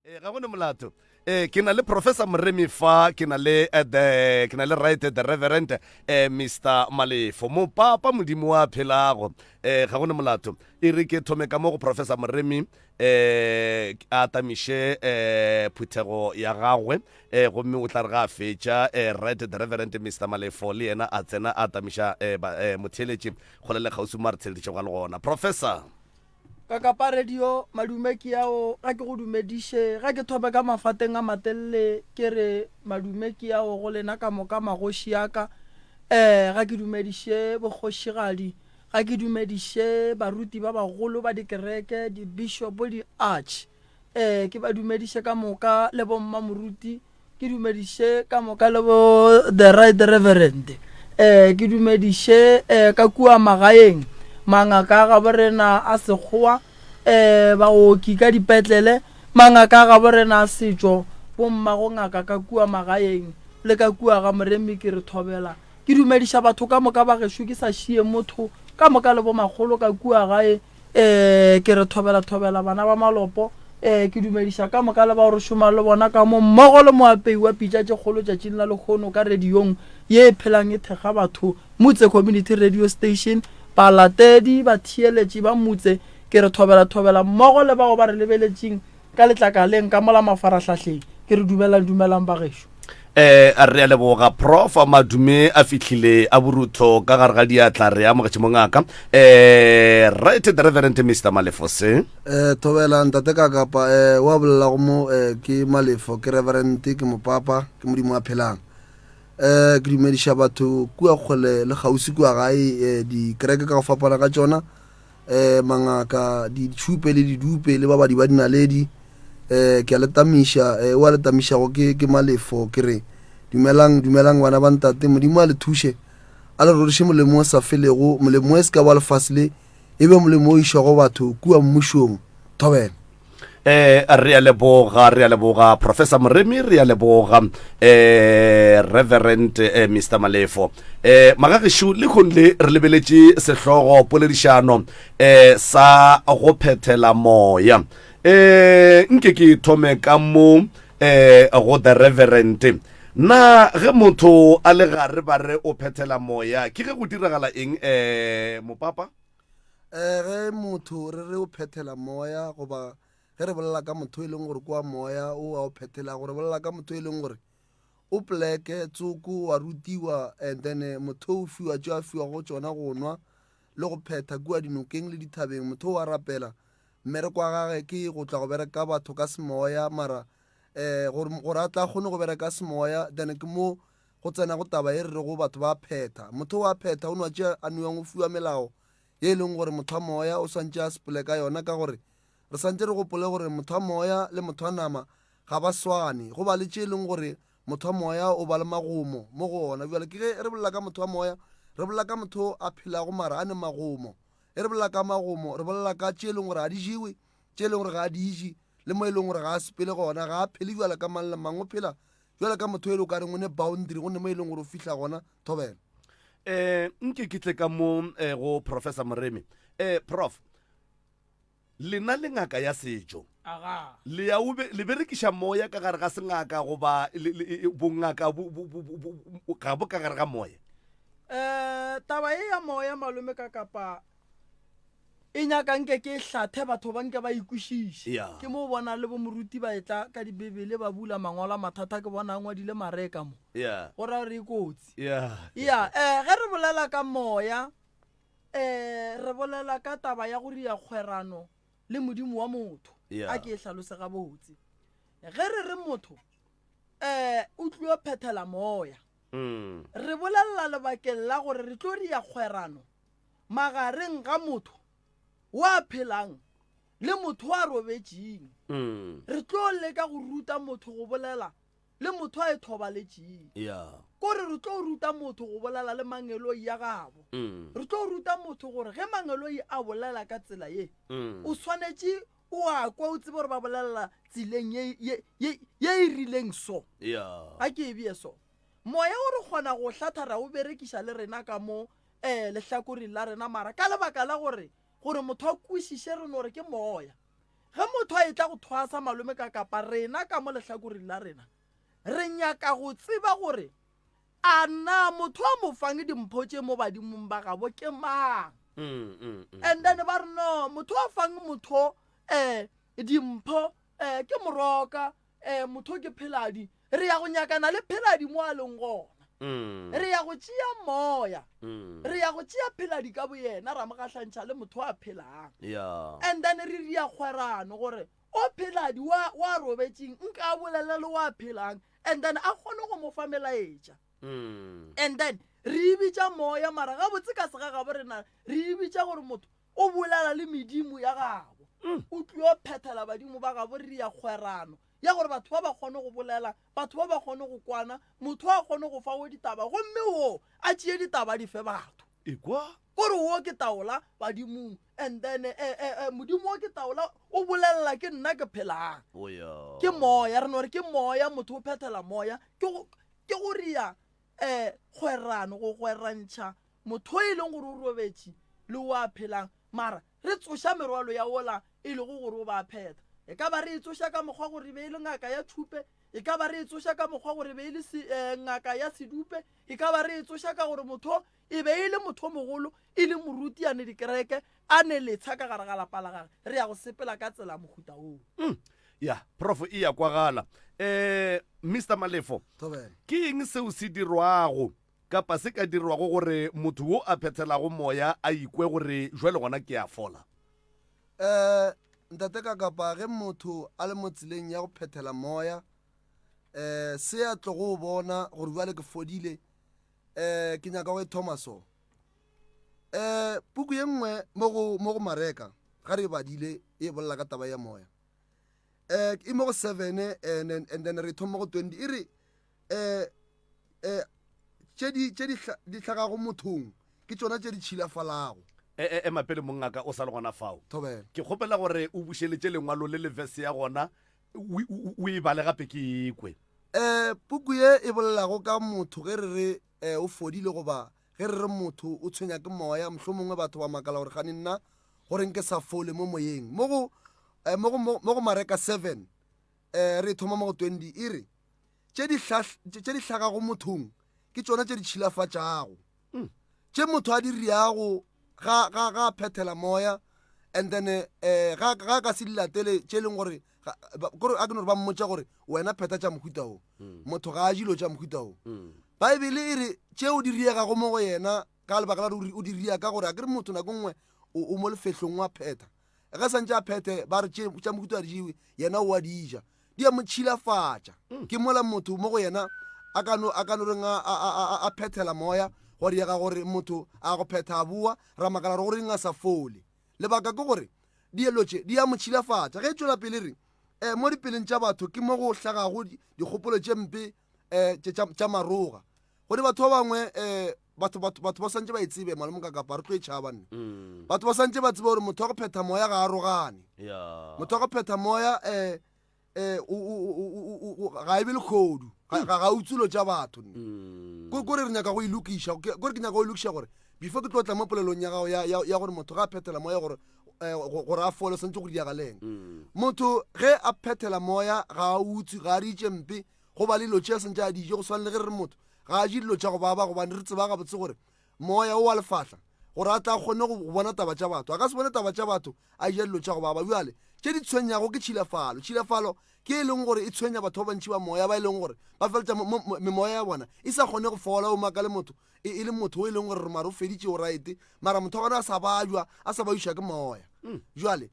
Eh, ga gone molato eh ke na le professor moremi fa ke na le eh, the ke na le right the reverend eh, mr malefo mopapa modimo wa phelago eh ga gone molato e re ke thome ka mo go professor moremi eh a tamiše eh phuthego ya gagwe eh gomme o tla re ga a fetša eh right the reverend mr malefo le yena a tsena a tamiša eh, eh motheeletši kgole le kgauswi mo a re theeleditšego a le gona professor Kakapa Radio, madume ke ao, ga ke go dumediše, ga ke thome ka mafateng a matelele ke re madume ke ao go lena ka moka magoši a ka, eh, ga ke dumediše bokgošigadi, ga ke dumediše baruti ba bagolo ba dikereke, di-bishop, di-arch, eh, ke ba dumediše ka moka le bommamoruti, Ke dumediše ka moka le bo the right reverend. Eh, ke dumediše eh, ka kua magaeng mangaka a gabo rena a sekgowa eh, baoki ka dipetlele, mangaka a gabo rena a setšo, bommago ngaka ka kua magaeng le ka kua ga Moremi ke re thobela. Ke dumediša batho ka moka ba gešo ke sa šie motho ka moka le bomakgolo ka kua gae. Ee, ke re thobela thobela bana ba malopo. Ee, ke dumediša ka moka le bao re šomang le bona ka mo mmogo le moapei wa pitša tše kgolo tšatšing la lehono ka radiong ye e phelang e thekga batho, Mutse Community Radio Station, balatedi, batheeletši ba Mutse, ke re thobela thobela mmogo le bao ba re lebeletšing ka letlakaleng ka mola mafarahlahleng, ke re dumelang dumelang bagešo. Eh, re a leboga prof madume a fihlile a borutho ka gare ga diatla re amogetše mongaka eh right the reverend mr malefose eh thobela ntate ka kapa eh wa bolela go mo eh ke malefo ke reverend ke mopapa ke modimo a phelang eh ke dumediša batho kua kgole le kgausi kua gae eh, dikereke ka go fapana ka tšona eh mangaka ditšhupe le didupe le babadi ba dinaledi eh ke a le tamiša eh o a le tamišago ke ke malefo ke re dumelang dumelang bana ba ntate modimo a le thuše a le roriše molemo o sa felego molemo e se ka wa lefase le e be molemo o išwago batho kua mmušong thobela Eh, re a leboga re a leboga professor moremi re a leboga eh reverend eh, mr malefo eh magagešu le kgong le re lebeletše sehlogo poledišano eh sa go phethela moya eh nke ke thome ka mo eh go the reverend na ge motho a le gare ba re o phethela moya ke ge go diragala eng eh mopapa um ge motho re re o phethela moya goba ge re bolela ka motho e leng gore kwa moya o a o phethelago re bolela ka motho e leng gore o pleke tsoko wa rutiwa and then eh, motho o fiwa tšeo a fiwago tšona go nwa le go phetha kua dinokeng le dithabeng motho o a rapela mmereko wa gage ke go tla go bereka batho ka semoya mara um gore a tla kgone go bereka semoya then ke mo Go tsena go taba ye re rego batho ba a phetha. Motho o a phetha, o nwa tše a nwewang o fiwa melao ye e leng gore motho wa moya o swantše a sepole ka yona ka gore re swantše re gopole gore motho wa moya le motho wa nama ga ba swane. Go ba le tše e leng gore motho wa moya o ba le magomo mo go ona. Bjale ke ge re bolela ka motho wa moya, re bolela ka motho a phelago mara a ne magomo. Ge re bolela ka magomo, re bolela ka tše e leng gore ga di jewe, tše e leng gore ga a di je, le mo e leng gore ga a sepele gona, ga a phele bjale ka mang le mang, o phela Bjale ka motho e le o ka reng o ne boundary, go ne mo e leng gore o fihla gona, thobela. Eh, nke ke tle ka mo eh, go Professor Moremi. Eh, Prof, lena le ngaka ya setšo. Aga. Le ya o be, le berekiša moya ka gare ga sengaka goba le, le, e, bongaka bo, bo, bo, bo, bo, ga bo ka gare ga moya? Eh, taba ye ya moya malome ka kapa e nyaka nke ke e hlathe batho ba nke ba e kwešiše. Yeah. Ke mo o bona le bomoruti ba etla ka dibibele ba bula mangwalo a mathata ke bona a ngwadile Mareka mo. Yeah. Go ra gore e kotsi. Yeah. Ya, eh, ge re bolela ka moya, eh, re bolela ka taba ya go ria kgwerano le Modimo wa motho. Yeah. A ke e hlalose gabotse. Ge re re motho, eh, o tlio phethela moya. Mm. Re bolelela lebakeng la gore re tlo ria kgwerano magareng ga motho wa phelang le motho wa robetšeng. Mm. Re tlo leka go ruta motho go bolela le motho a e thobaletšeng. Yeah. Kore re tlo ruta motho go bolela le mangeloi ya gabo. Mm. Re tlo ruta motho gore ge mangeloi a bolela ka tsela ye, Mm. o swanetše o a kwa o tsebe gore ba bolelela tseleng ye, ye, ye, ye e rileng so. Yeah. A ke e beye so. Moya o re kgona go hlatha ra o berekiša le rena ka mo um lehlakoreng la rena mara ka lebaka la gore gore motho a kwešiše re no re ke moya. Ge motho a etla go thwasa malome ka kapa rena ka mo lehlakoreng la rena, re nyaka go tseba gore a na motho a mo fang dimpho tše mo badimong ba gabo ke mang. And then ba re no, motho a fang motho um dimpho um ke moroka, um motho ke pheladi. Re ya go nyakana le pheladi mo a leng gona. Re ya go tšea moya, re ya go tšea pheladi ka boyena ra mo gahlantšha le motho a phelang. And then re ria kgwerano gore o pheladi wa wa robetšeng nka a bolele le wa phelang, and then a kgone go mo fa melaetša. And then re e bitša moya, mara gabotse ka segagabo rena re e bitša gore motho o bolela le medimo ya gabo, o tlio phethela badimo ba gabo. Re ria kgwerano ya gore batho ba ba kgone go bolela, batho ba ba kgone go kwana, motho a kgone go fa wo ditaba, gomme wo a tšee ditaba di fe batho. Ekwa. Kore wo ke taola badimong, and then eh, eh, eh, modimo wo ke taola o bolelela ke nna ke phelang. Oh, yeah. Ke moya, re no re ke moya, motho o phethela moya. Ke go, ke go ria eh, kgwerano, go gwerantšha motho e leng gore o robetše le o a phelang, mara re tsoša merwalo ya wola e lego gore o ba phetha. E ka ba re e tsoša ka mokgwa gore e be e le ngaka ya thupe, e ka ba re e tsoša ka mokgwa gore e be e le se, eh, ngaka ya sedupe, e ka ba re e tsoša ka gore motho e be e le motho mogolo, e le moruti a ne dikereke, a ne letsha ka gare ga lapa la gage. Re ya go sepela ka tsela mohuta woo. Ya, prof e ya kwagala. Eh, Mister Malefo, Thobela. ke eng seo se dirwago kapa se ka dirwago gore motho wo a phethelago moya a ikwe gore jwale gona ke a fola? Um ntate ka kapa ge motho a le mo tseleng ya go phethela moya, um se a tlogo o bona gore jwale ke fodile, um ke nyaka go e thoma so. Um puku ye nngwe mo go mo go Mareka ga re e badile e bolela ka taba ya moya. Um e mo go 7 and then, and then re thoma go 20 e re um um tše di tše di di hlagago mothong ke tšona tše di tšhilafalago. E, e, ema pele mongaka o sa le gona fao. Thobela. Ke kgopela gore o bušeletše lengwalo le le verse ya gona o, o, o e bale gape ke e kwe. Um puku ye e bolelago ka motho ge re re um o fodile goba ge re re motho o tshwenya ke moya, mohlomongwe batho ba makala gore gane nna goreng ke sa fole mo moyeng. Mo go, eh, mo go, mo go Mareka 7 um re thoma mo go 20 e re tše di tše di hlagago mothong ke tšona tše di tšhilafatšago mm. tše motho a di riago ga ga ga phethela moya and then eh ga ga ka se di latele tše leng gore kore a ke no re ba mmotša gore wena phetha tša mohuta o mm. motho ga a dilo tša mohuta o mm. baebele e re tšeo di riegago mo go yena ka lebaka la gore o di ria ka gore a ke re motho nako nngwe o mo lefehlong wa phetha ge santse a phethe ba re tša mohuta a di jewe yena o a di ja di a mo tšhilafatša. Ke mola motho mo go yena a ka no a ka no reng a, a, a, a, a phethela moya gwa diega gore motho a go phetha a boa ra makala gore go reng a sa fole. Lebaka ke gore dielo tše di a mo tšhilafatša. Ge e tšwela pele e re, um mo dipeleng tša batho ke mo go hlagago dikgopolo tše mpe um tša, tša maroga. Gone batho ba bangwe um batho, batho, batho ba swantše ba e tsebe malome ka kapa re tlo e tšhaba nne. Batho ba swantše ba tsebe gore motho wa go phetha moya ga a rogane. Yeah. Motho wa go phetha moya um um ga e be lekgodu ga ga- ga utswe dilo tša batho nne. Ko kore re nyaka go e lokiša ke- kore ke nyaka go e lokiša gore before ke tlo tla mo polelong ya gago ya, ya, ya gore motho ga a phethela moya gore eh, go- gore a fole o swantše go diagaleng. Motho ge a phethela moya ga a utswe ga a ritše mpe Go ba le dilo tše a santše a di je, go swana le ge re re motho ga a je dilo tša go baba, gobane re tseba gabotse gore moya o wa lefahla, gore a tle a kgone go bona taba tša batho. A ka se bone taba tša batho a eja dilo tša go baba. Bjale, tše di tshwenyago ke tšhilafalo. Tšhilafalo ke e leng gore e tshwenya batho ba bantši ba moya, ba e leng gore ba feleletša memoya ya bona e sa kgone go fola. O makale motho e, e le motho o e leng gore re mare o feditše o right, mara motho wa gona a sa bajwa, a sa bajuša ke moya. Bjale,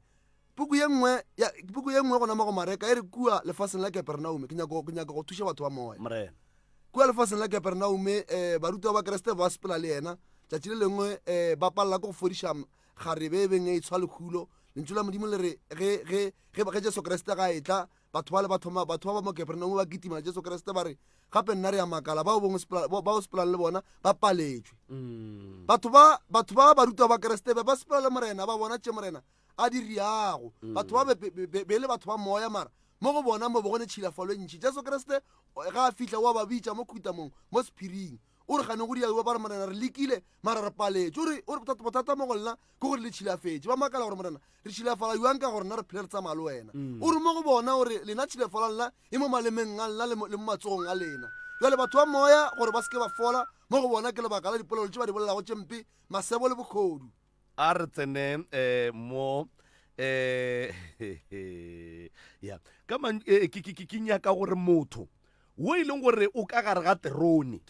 Puku ye nngwe ya puku ye nngwe gona mo go Mareka e re kua lefaseng la Keperenaume ke nyaka ke nyaka go thuša batho ba moya. Morena. Kua lefaseng la Keperenaume eh, barutiwa ba Kriste ba sepela le yena tšatši le lengwe eh, ba palela ke go fodiša kgarebe e beng e tshwa lekhulo. Lentšu la Modimo le re ge ge ge ge Jesu Kriste ga etla batho ba le ba thoma batho ba ba mo Keperenaume ba kitima Jesu Kriste ba re gape nna re a makala bao bongwe sepela bao sepelang le bona ba paletšwe. Mm. Batho ba batho ba barutiwa ba Kriste ba sepela le Morena ba bona tše Morena a di riago. Batho ba be, be, be, be le batho ba moya, mara mo go bona mo be go ne tšhilafalo e ntši. Jesu Kriste ge a fihla o a ba bitša mo khutamong, mo sephiring. O re gane go diaiwa ba re Morena re lekile mara re paletše. O re o re bothata bothata mo go lena ke gore le tšhilafetše. Ba makala gore Morena re tšhilafala bjang ka gore rena re phele re tsamaya le wena. O re mo go bona o re lena tšhilafalo ya lena e mo malemeng a lena le mo le mo matsogong a lena. Bjale batho ba moya gore ba se ke ba fola mo go bona ke lebaka la dipolelo tše ba di bolelago tše mpe, masebo le bokhodu. A re tsene eh, mo eh, ya ka man eh, ke, ke, ke, ke nyaka gore motho wo e leng gore o ka gare ga terone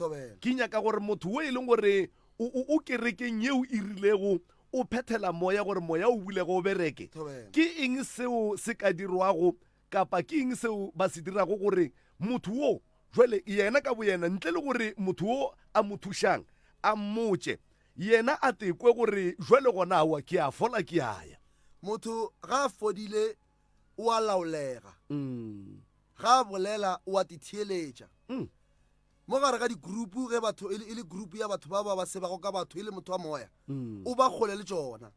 ke nyaka gore motho wo e leng gore o, o, o kerekeng yeo e rilego o phethela moya gore moya o bulego o bereke ke eng seo se ka dirwago kapa ke eng seo ba se dirago gore motho wo jwale yena ka boyena ntle le gore motho wo a mo thušang a mmotše Yena a te kwe gore jwale gona aowa ke a fola ke a ya. Motho ga a fodile o a laolega, ga a bolela o a te theeletša. Mo gare ga di-group ge batho e le, e le group ya batho ba ba ba sebago ka batho e le motho wa moya, o ba kgole le tšona.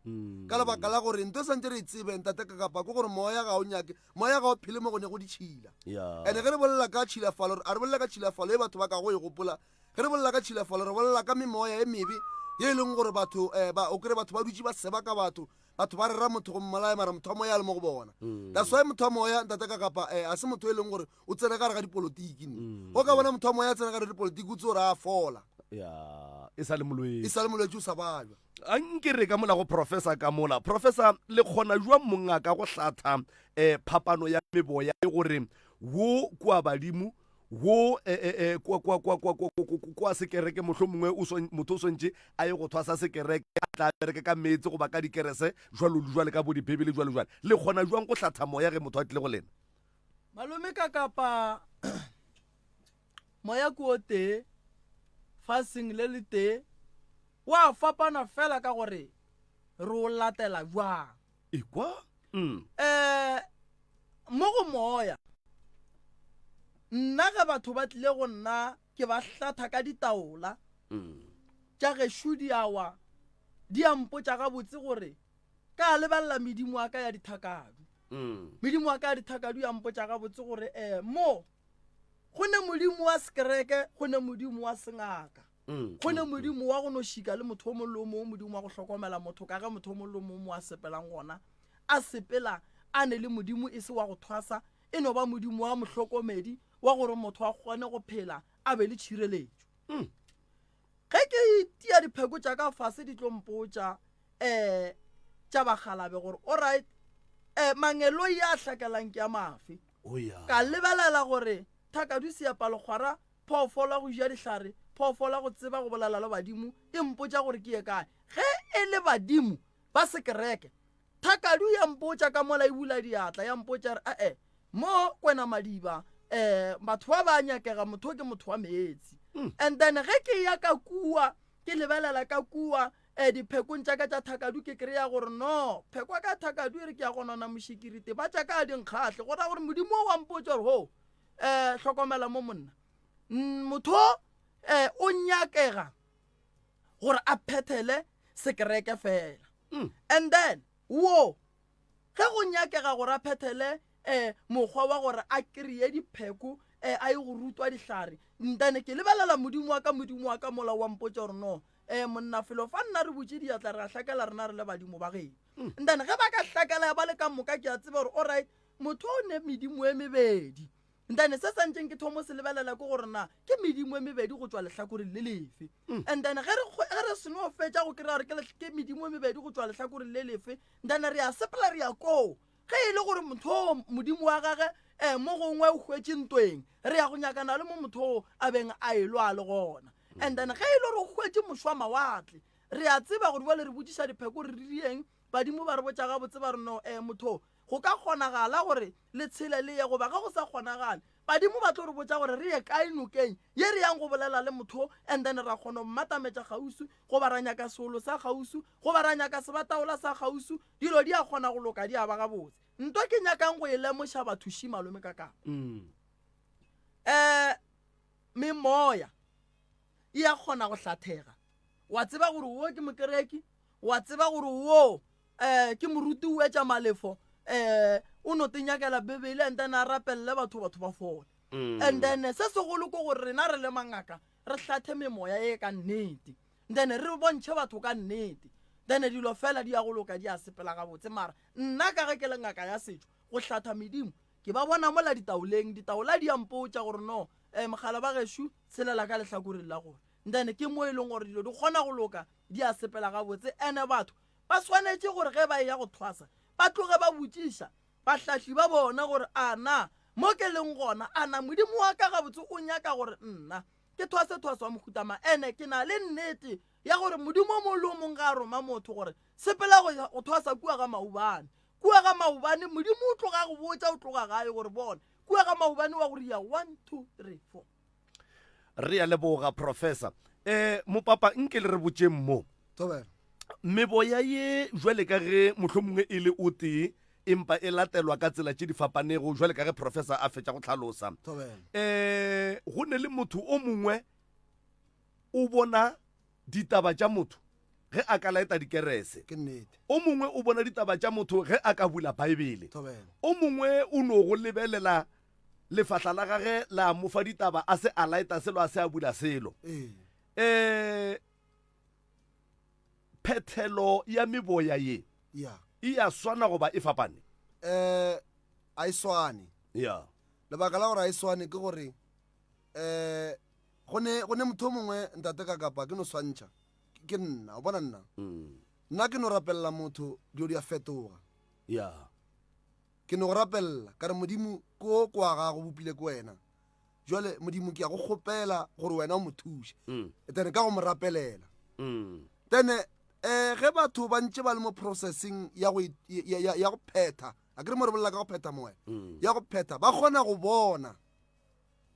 Ka lebaka la gore nto e santše re e tsebe ntate Kakapa ke gore moya ga o nyake, moya ga o phele mo go ne go ditšhila. Ene ge re bolela ka tšhilafalo, a re bolela ka tšhilafalo e batho ba kago e gopola Ge re bolela ka tšhilafalo, re bolela ka memoya e mebe ye e leng gore batho um ba o kry batho ba dutše ba seba ka batho, batho ba rera motho go mmolaya mara motho wa moya a le mo go bona. Mm. That's why motho wa moya ntate ka kapa um a se motho e leng gore o tsene ka gare ga dipolotiki ne. Mm. O ka bona motho wa moya a tsene ka gare ga dipolotiki o tse gore a fola. Ya, e sa le molwetši. E sa le molwetši o sa bajwa. A nke re ka mola go professor ka mola. Professor, le kgona jwang mongaka go hlatha um phapano ya meboya e gore wo kua badimo wo e, e, e, kwa, kwa, kwa, kwa, kwa, kwa, kwa sekereke mohlomongwe o swan, motho o swantše a ye go thwasa sekereke a tla bereke ka meetse goba ka dikerese jwalo le jwale ka bo dibebele jwalo jwale le kgona jwang go hlatha moya ge motho a tlile go lena? Malome ka kapa moya ke o tee faseng le le tee wa fapana fela ka gore re o latela jwang. Ekwa? Mm. Eh, mo go moya, nna ge batho ba tlile go nna ke ba hlatha ka ditaola Mm. tša gešo di a wa, di a mpotša gabotse gore ka lebelela medimo wa ka ya dithakadu. Mm. Medimo wa ka ya dithakadu ya mpotša gabotse gore eh, mo go ne modimo wa sekereke, go ne modimo wa sengaka. Mm, Go ne mm, mm. Modimo wa go no šika le motho o mongwe le o mongwe, Modimo wa go hlokomela motho, ka ge motho o mongwe le o mongwe mo a sepelang gona, a sepela a ne le Modimo, e se wa go thwasa, e no ba Modimo wa mohlokomedi, wa gore motho a kgone go phela a be le tšhireletšo. Mm. Ge ke itia dipheko tša ka fase di tlo mpotša um tša bakgalabe gore alright um mangeloi a hlakelang ke a mafe. Oh, yeah. Ka lebelela gore thakadu seapalokgwara Phoofolo ya go ja dihlare, phoofolo ya go tseba go bolela le badimo, e mpotša gore ke ye kae. Ge e le badimo ba sekereke, thakadu ya mpotša ka mola e bula diatla, ya mpotša re, E-e, mo Kwena Madiba, um batho ba ba a nyakega, motho ke motho wa meetse. And then ge ke ya ka kua, ke lebelela ka kua, um diphekong tša ka tša thakadu, ke kry-a gore no, pheko ya ka ya thakadu e re ke ya go nona mošikirite, ba tša ka ga di nkgahle. Go ra gore Modimo o wa mpotša gore, ho, um hlokomela mo monna motho um o nyakega gore a phethele sekereke fela mm. and then wo ge go nyakega gore a phethele um mokgwa wa gore a kry-e dipheko um a ye go rutwa dihlare ntane ke lebelela modimo wa ka modimo wa ka mola wa mpotsa gore no um monna felo fa nna re butse diatla re a hlakela rena re le badimo ba geno mm. ntane ge ba ka hlakela ba le ka moka ke a tseba gore alright Motho o ne medimo e mebedi. And then se santšeng ke thomo se lebelela ke gore na ke medimo e mebedi go tšwa lehlakoreng le lefe. Mm. And then ge re ge re seno fetša go kry-a gore ke medimo e mebedi go tšwa lehlakoreng le lefe, then re a sepela re ya koo. Ge e le gore motho o modimo wa gage um mo gongwe o hwetše ntweng, re ya go nyakana le mo motho o a beng a elwa a le gona. And then ge e le gore o hwetše mošwa mawatle, re a tseba gore bjale re botšiša dipheko re rieng, badimo ba re botša gabotse ba re no um motho Go ka kgonagala gore le tshele le ye goba ge go sa kgonagale, badimo ba tlo re botša gore re ye kae nokeng ye re yang go bolela le motho and then ra kgona go mmatametša kgauswi goba ra nyaka seolo sa kgauswi goba ra nyaka sebataola sa kgauswi, dilo di a kgona go loka di a ba gabotse. Nto ke nyakang go e lemoša batho ši malome ka kapa. Mm. Eh, memoya e a kgona go hlathega. Wa tseba gore wo ke mokereki, wa tseba gore wo um ke moruti o etša malefo um o no te nyakela bibele and then a rapelele batho batho ba fole. And then se segolo ke gore rena re le mangaka re hlathe memoya e ka nnete, then re bontšhe batho ka nnete, then dilo fela di ya go loka, di a sepela gabotse. Mara nna ka ge ke le ngaka ya setšo, go hlatha medimo ke ba bona mola ditaoleng, ditaola di a mpotša gore no, um mogala ba gešo tshelela ka lehlakoreng la gore, then ke mo e leng gore dilo di kgona go loka, di a sepela gabotse. Ene batho ba swanetše gore ge ba eya go thwasa ba tloge ba botšiša bahlahli ba bona gore a na mo ke leng gona, a na Modimo wa ka gabotse o nyaka gore nna ke thwase thwaso wa mohuta mang. Ene ke na le nnete ya gore Modimo o mongwe le o mongwe ga a roma motho gore sepela go ya go thwasa kua ga maubane, kua ga maubane Modimo o tloga a go botša o tloga gae gore bona kua ga maubane wa go ria 1 2 3 4. Re a leboga Professor. Eh mopapa nke le re botšeng mo. Thobela. Meboya ye jwale ka ge mohlomongwe e le o tee empa e latelwa ka tsela tše di fapanego jwale ka ge professor a fetša go hlalosa. Thobela. Eh go ne le motho o mongwe o bona ditaba tša motho ge a ka laeta dikerese. Ke nnete. O mongwe o bona ditaba tša motho ge a ka bula Baebele. Thobela. O mongwe o no go lebelela lefahla la gage la mo fa ditaba a se a laeta selo a se a bula selo. Ee. Eh phethelo ya meboya ye Ya. e ya swana goba e fapane? Eh a e swane. Ya. Lebaka la gore a e swane ke gore eh go ne go ne motho o mongwe ntate ka kapa ke no swantšha ke nna o bona nna Mm. nna ke no rapelela motho dilo di a fetoga Ya. Ke no go rapelela, ka re, Modimo, ko kwa gago bopile ke wena. Jwale, Modimo, ke ya go kgopela gore wena o mo thuše. Mm. Then ka go mo rapelela. Mm. Then eh ge batho ba ntše ba le mo processing ya go ya, ya, ya go phetha, a ke re mo re bolela ka go phetha moya, Mm. ya go phetha, ba kgona go bona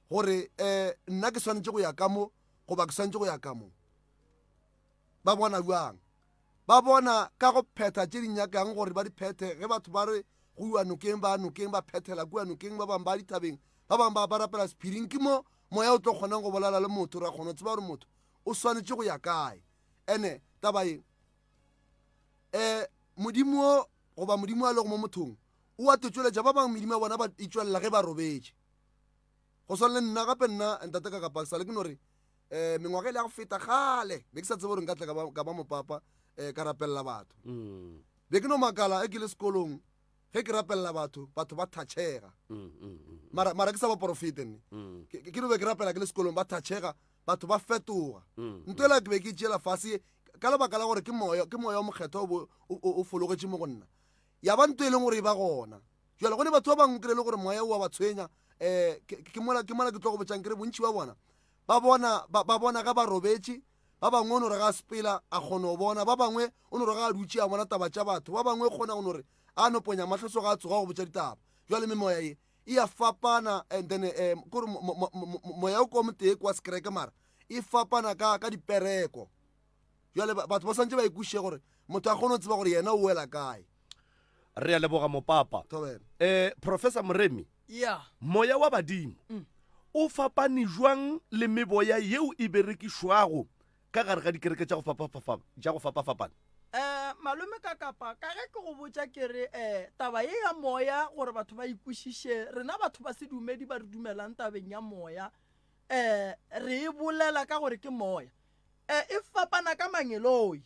gore eh nna ke swanetše go ya ka mo goba ke swanetše go ya ka mo. Ba bona bjang? Ba bona ka go phetha tše di nyakang gore ba di phethe. Ge batho ba re go iwa nokeng, ba ya nokeng, ba phethela kua nokeng, ba bangwe ba ya dithabeng, ba bangwe ba ba rapela sephiring. Ke mo moya o tlo kgonang go bolela le motho, ra kgona go tseba gore motho o swanetše go ya kae. Ene taba ye, um Modimo wo goba Modimo a lego mo mothong o a totšweletša. Ba bangwe medimo ya bona ba e tšwelela ge ba robetše. Go swana le nna gape, nna ntate ka kapa sale ke no re um mengwaga e le ya go feta kgale be ke sa tsebe gore nka tla ka ba mopapa um ka rapelela batho. Mm. Be ke no makala ge ke le sekolong ge ke rapelela batho, batho ba thatšhega. Mm, mm, mm. Mara, mara ke sa ba porofete nne. Mm. Ke, ke no be ke rapela ke le sekolong ba thatšhega, batho ba fetoga. Mm, Nto ela ke be ke tšeela fase ka lebaka la gore ke moya, ke moya o mokgethwa o bo o, o, o fologetše mo go nna. Ya ba nto e leng gore e ba gona. Jwale go ne batho ba bangwe kry-e le gore moya o a ba tshwenya. Um ke, ke mola, ke mola ke tlo go botšang ke re bontši ba bona ba bona, ba, ba bona ge ba robetše. Ba bangwe o no re ga a sepela a kgona go bona, ba bangwe o no re ga a dutše a bona taba tša batho, ba bangwe o kgona go no re a no ponya mahlo so ga a tsoga go botša ditaba. Jwale memoya ye e a fapana, and then um kore moya o ko motee kwa sekereke mara e fapana ka, ka dipereko. Jwale batho ba swantše ba ikwešiše gore motho a kgone go tseba gore yena o wela kae. Re a leboga mopapa. Thobela. Eh, Professor Moremi, Yeah. moya wa badimo Mm. o fapane jwang le meboya yeo e berekišwago ka gare ga dikereke tša go fapafapana tša go fapafapana? Eh, malome ka kapa ka ge ke go botša ke re eh, taba ye ya moya gore batho ba ikwešiše, rena batho ba sedumedi ba re dumelang tabeng ya moya eh, re e bolela ka gore ke moya eh, e fapana ka mangeloi.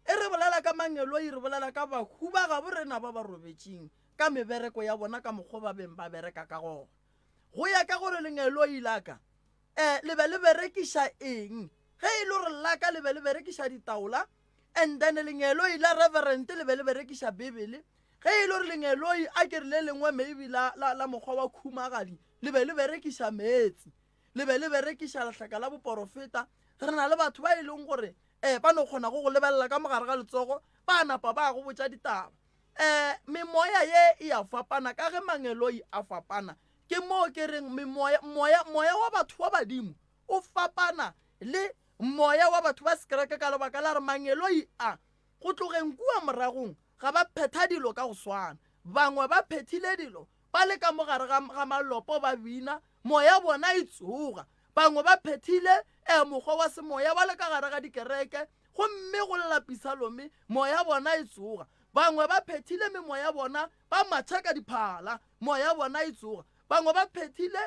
E re bolela ka mangeloi, re bolela ka bahu ba gabo rena ba ba robetšeng, ka mebereko ya bona ka mokgwa ba beng ba bereka ka gona. Go ya ka gore lengeloi la ka um le be le berekiša eng. Ge e le gore la ka le be le berekiša ditaola, and then lengeloi la reverend le be le berekiša Bibele. Ge e le gore lengeloi a ke re le lengwe maybe la, la, la mokgwa wa khumagadi le be le berekiša meetse, le be le berekiša lehlaka la boporofeta. Re na le batho ba e leng gore um ba no kgona go go lebelela ka mogare ga letsogo ba napa ba go botša ditaba. Um memoya ye e a fapana ka ge mangeloi a fapana. Ke moo ke reng memoya, moya, moya wa batho wa badimo o fapana le moya wa batho ba sekereke ka lebaka la gore mangeloi a go tlogeng kua moragong ga ba phetha dilo ka go swana. Bangwe ba phethile dilo ba le ka mo gare ga, ga malopo ba bina, moya bona e tsoga. Bangwe ba phethile eh, mokgwa wa semoya ba le ka gare ga dikereke, gomme go lla pisalome, moya bona e tsoga. Bangwe ba phethile memoya bona ba matha ka diphala, moya bona e tsoga. Bangwe ba phethile.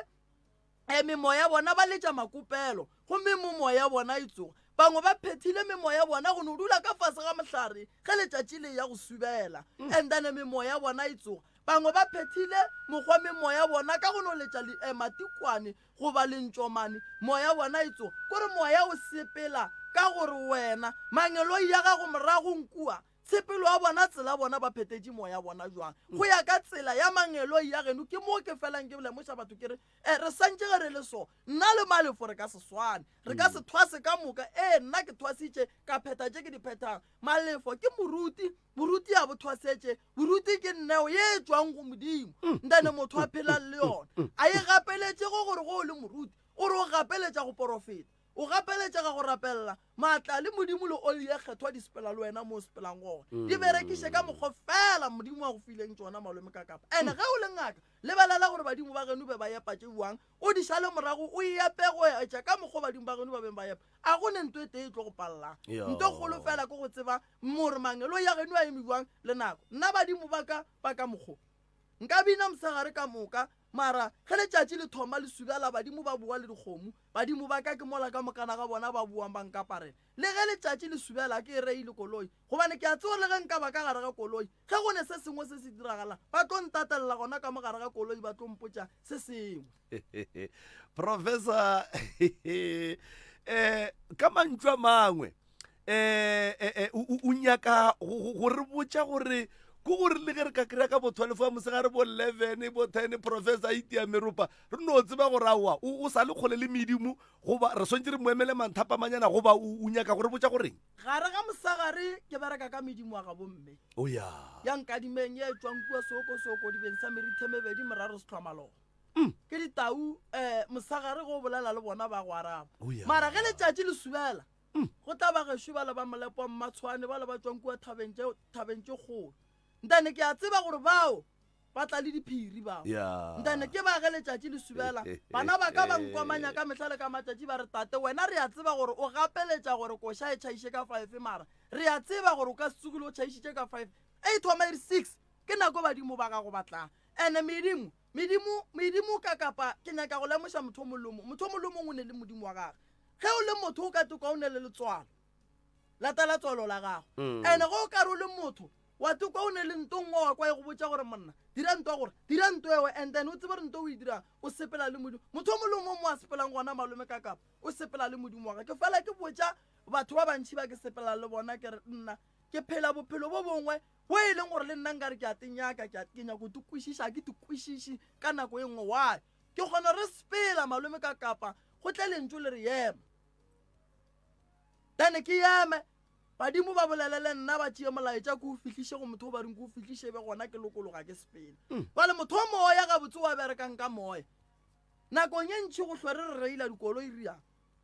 um memoya bona ba letša makopelo gomme momoya bona e tsoga. Bangwe ba phethile memoya bona go no dula ka fase ga mohlare ge letšatši le ya go subela and then memoya bona e tsoga. Bangwe ba phethile mokgwa memoya bona ka go no letša eh, matikwane goba lentšomane moya bona e tsoga. Kore moya o sepela ka gore wena mangeloi ya gago moragong kua Tshepelo ya bona, tsela bona ba phetetše moya bona jwang go ya ka tsela ya mangeloi ya geno. Ke moo ke felang ke lemoša batho ke re, e, re santše ge re le so, nna le Malefo re ka se swane, re ka se thwase ka moka. Ee, nna ke thwasitše ka phetha tše ke di phethang. Malefo ke moruti, boruti a bo thwasetše, boruti ke neo ye e tšwang go Modimo, ntane motho a phelang le yona. A e gapeletšego gore ge o le moruti o re o gapeletša go porofeta. O gapeletšega go rapelela maatla le Modimo le oli ye kgethwa di sepela le wena mo o sepelang gona. Di berekiše ka mokgwa fela Modimo a go fileng tšona malome ka kapa. Ene ge o le ngaka, lebelela gore badimo ba geno be ba epa tše bjang, o di šale morago o epe go etša ka mokgwa badimo ba geno ba beng ba epa. A go ne nto e tee e tlo go pallang. Nto kgolo fela ke go tseba more mangeloi a geno a eme bjang le nako. Nna badimo ba ka ba ka mokgo. Nka bina mosegare ka moka, mara ge letšatši le thoma le subela badimo ba boa le dikgomo. Badimo ba ka ke mola ka mokana ga bona ba boang ba nkaparela. Le ge letšatši le subela ke e reile koloi, gobane ke a tseba le ge nka ba ka gare ga koloi, ge go ne se sengwe se se diragalang, ba tlo ntatelela gona ka mo gare ga koloi ba tlo mpotša se sengwe. Professor, eh, ka mantšu a mangwe, eh, eh, eh, o nyaka go re botša gore ko gore le ge re ka kry-a ka bo 12 wa mosegare bo 11 bo 10 professor itia meropa re no tseba gore aowa o sa le kgole le medimo goba re swantse re mo emele manthapamanyana goba o nyaka go re botša goreng gare ga mosegare ke bereka ka medimo wa ga bomme o ya ya nkadimeng ye e tswang kua sookosoko dibeng sa merithe mebedi moraro setlhwamalong mm. ke ditau um mosegare go bolela le bona ba go araba oh, mara ge letšatši le subela Go tla ba gešo bale ba molepo wa Mmatshwane, bale ba tšwang kua thabeng tše, thabeng tše kgolo. Ntane ke a tseba gore bao ba tla le diphiri bao. Ya. Ntane ke ba ge letšatši le subela, bana ba ka ba nkomanya ka mehla le ka matšatši ba re, Tate, wena re a tseba gore o gapeletša gore koša e tšhaiše ka five, mara re a tseba gore o ka se tsogile o tšhaišitše ka five. E thoma e re six, ke nako badimo ba gago ba tlang. Ene medimo, medimo, medimo ka kapa ke nyaka go lemoša motho o mongwe le o mongwe, motho o mongwe le o mongwe o ne le modimo wa gagwe. Ge o le motho o ka tokwa o ne le letswalo, latela tswalo la gago. Mm. Ene ge o ka re o le motho wa tokwa o ne le nto nngwe wa kwa e go botša gore monna dira nto gore dira nto ewe and then o tsebe gore nto o e dirang o sepela le modimo. Motho o mongwe le o mongwe mo a sepelang gona malome ka kapa o sepela le modimo wa gage. Ke fela ke botša batho ba bantšhi ba ke sepelang le bona ke re nna ke phela bophelo bo bongwe bo e leng gore le nna nkare ke a tenyaka ke nyako go te kwešiša ke te kwešiše ka nako e nngwe why Ke kgona re sepela malome ka kapa go tle lentšu le re yema. Then ke yeme badimo ba bolele le nna ba tšee molaetša ke o fihliše go motho o ba reng ke o fihliše be gona ke lokologa ke sepela. Mm. Bale motho o moya gabotse wa berekang ka moya. Nakong e ntšhi go hlwe re re reila dikoloi riang.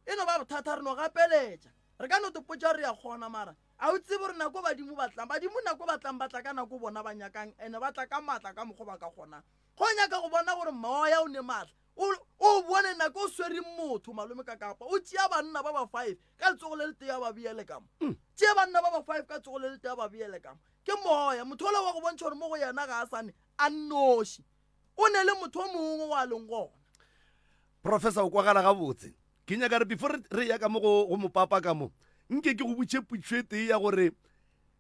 E no ba bothata re no gapeletša. Re ka no topotša re ya kgona mara a o tsebe gore nako badimo ba tlang. Badimo nako ba tlang ba tla ka nako bona ba nyakang ene ba tla ka maatla ka mokgwa ba ka kgonang. Go nyaka go bona gore moya o ne maatla. O o bone nako o swere motho malome ka kapa o tšea banna ba ba five ka letsogo le letee a ba beele ka mo. Mm. Tšea banna ba ba five ka tsogo le letee a ba beele ka mo. Ke moya motho ola wa go bontšha gore mo go yena ga a sane a nnoši. O ne le motho o mongwe wa leng gona. Professor o kwagala gabotse. Ke nyaka re before re ya ka mo go go mopapa ka mo nke ke go botše potšo e tee ya gore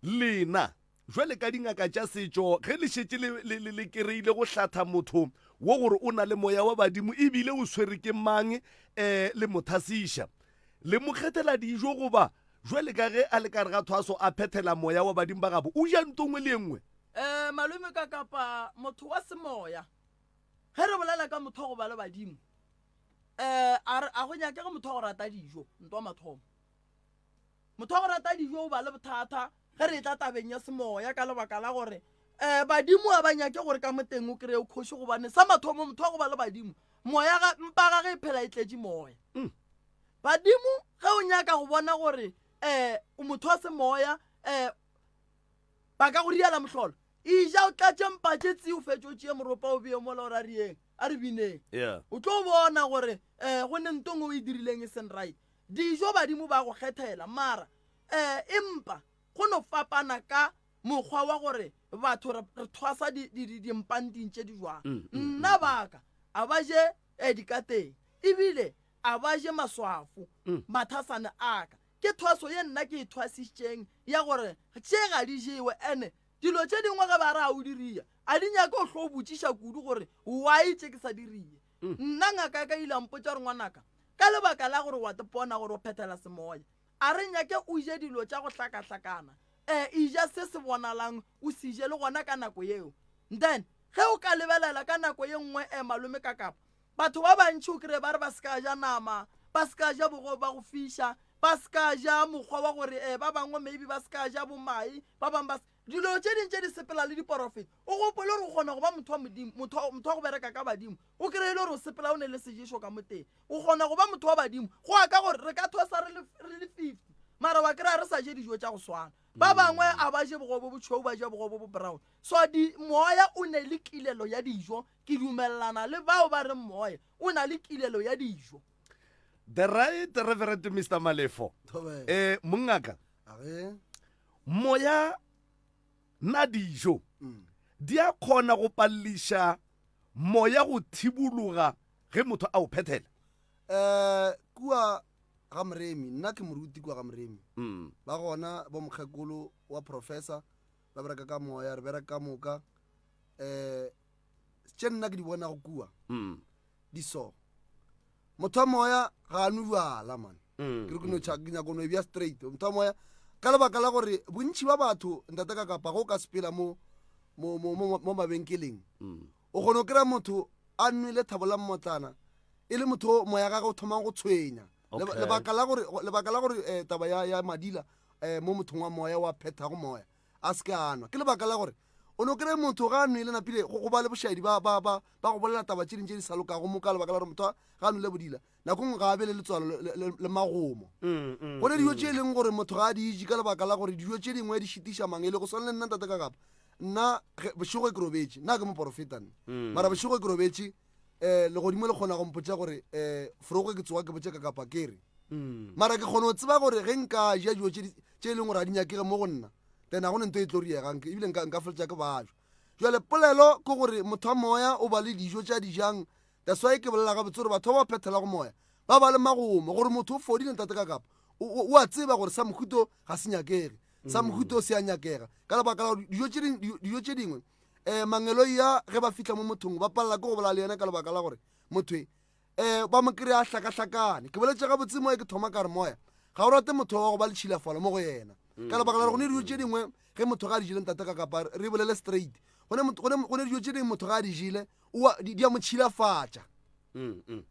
lena Jwale ka dingaka tša setšo, ge le šetše le, le, le, le kereile go hlatha motho wo gore o na le moya wa badimo ebile o swere ke mang, eh, le mo thasiša, le mo kgethela dijo goba jwale ka ge a le ka gare ga thwaso a phethela moya wa badimo ba gabo, o ja nto nngwe le ye nngwe. Eh, malome ka kapa motho wa semoya, ge re bolela ka motho wa go ba le badimo, eh, a re, a go nyakege motho wa go rata dijo, nto wa mathomo. Motho wa go rata dijo o ba le bothata ge re etla tabeng ya semoya ka lebaka la gore um badimo a ba nyake gore ka moteng o kry-e kgoši gobane sa mathomo motho wa go ba le badimo moya ga mpa ga ge e phela e tletše moya. Mm. Badimo ge o nyaka go bona gore um motho wa semoya um ba ka go riela mohlolo eja o tlatše mpa tše tsi o fetše o tšee moropa o bee mola o ra rieng a re bineng o tlo bona gore um go ne ntong o e dirileng e seng right. Dijo badimo ba go kgethela, mara eh, empa go no fapana ka mokgwa wa gore batho re, re thwasa di, di, di, dimpanting tše di jwang. Mm, mm, Nna mm, baka a ba je eh, dikateng. Ebile a ba je maswafo, mathasane a ka. Ke thwaso ye nna ke e thwasištšeng ya gore tše ga di jewe. Ene dilo tše dingwe ge ba re a o di ria, a di nyake o hlo o botšiša kudu gore why tše ke sa di rie. Nna ngaka ya ka e ile ya mpotša gore ngwanaka, ka lebaka la gore wa tepona gore o phethela semoya, a re nyake o je dilo tša go hlakahlakana. E, eja se se bonalang o se je le gona ka nako yeo. Then ge o ka lebelela ka nako ye nngwe, e, malome Kakapa, Batho ba bantši o kry-e ba re ba se ka ja nama, ba se ka ja bogobe ba go fiša, ba se ka ja mokgwa wa gore um ba bangwe maybe ba se ka ja bomae, ba bangwe ba dilo tše ding tše di sepela le diporofeta. O gopole gore o kgona go ba motho wa modimo, motho wa go bereka ka badimo, o kry-e le gore o sepela o ne le seješo ka mo teng. O kgona go ba motho wa badimo go ya ka gore re ka thosa re le 50 mara wa kry-a re sa je dijo tša go swana. Ba bangwe a ba je bogobe bo botšhweu, ba ja bogobe bo brown. So di moya o ne le kilelo ya dijo Ke dumelelana le bao ba reng moya o na le kilelo ya dijo. The right Reverend Mister Malefo. Eh mongaka. Moya na dijo mm. di a kgona go palliša moya go thibologa ge motho a o phethela. Eh kua ga Moremi nna ke moruti kua ga Moremi. Mm. Ba gona bo mokgekolo wa professor ba bereka ka moya re bereka ka moka um tše nna ke di bonago kua mm. di so motho wa moya ga a nwe bjala man mm, ke re ke no mm. ke nyako no e bja straight motho wa moya ka lebaka la gore bontši ba batho ntate ka kapa go ka sepela mo mo mo mo mo mabenkeleng o kgona go kry-a motho a nwele thabo la mmotlana e le motho moya gage o thomang go tshwenya lebaka la gore lebaka la gore eh, taba ya ya madila eh, mo mothong wa moya wa phethago moya a se ke a nwa ke lebaka la gore o no kry motho ga a nwele napile go ba le bošaedi ba ba ba ba go bolela taba tše ding tše di sa lokago mo ka lebaka la gore motho ga a nwele bodila nako nngwe ga a be le letswalo le magomo mm, mm, go ne dijo mm. tše e leng gore motho ga a di je ka lebaka la gore dijo tše dingwe di šitiša mang e le go swana le nna ntate ka kapa nna bošego ke robetše nna ke moporofeta nne mara bošego ke robetše um legodimo le kgona go mpotša gore um forogo ke tsoga ke botše ka kapa ke re mara ke kgona go tseba gore ge nka ja dijo tše e leng gore ga di nyakege mo go nna then ga go ne nto e tlo riegang ebile nka nka feletša ke bajwa jale polelo ke gore motho wa moya o ba le dijo tša dijang that's why ke bolela gabotse gore batho ba ba phethela go moya ba ba le magomo gore motho o fodile ntate ka kapa o a tseba gore sa mohuto ga se nyakege sa mohuto se a nyakega ka lebaka la gore dijo tše dingwe um mangeloi a ge ba fitlha mo mothong ba palela ke go bola le yena ka lebaka la gore motho e um ba mo kry-a hlakahlakane ke boletse gabotse moya ke thoma ka re moya ga o rate motho wa go ba le tšhilafalo mo go yena ka lebaka la gore go ne dijo tše dingwe ge motho ga a di jele ntate ka kapa re bolele straight go ne dijo tše dingwe motho ga a di jele di a mo tšhilafatša mm, mm.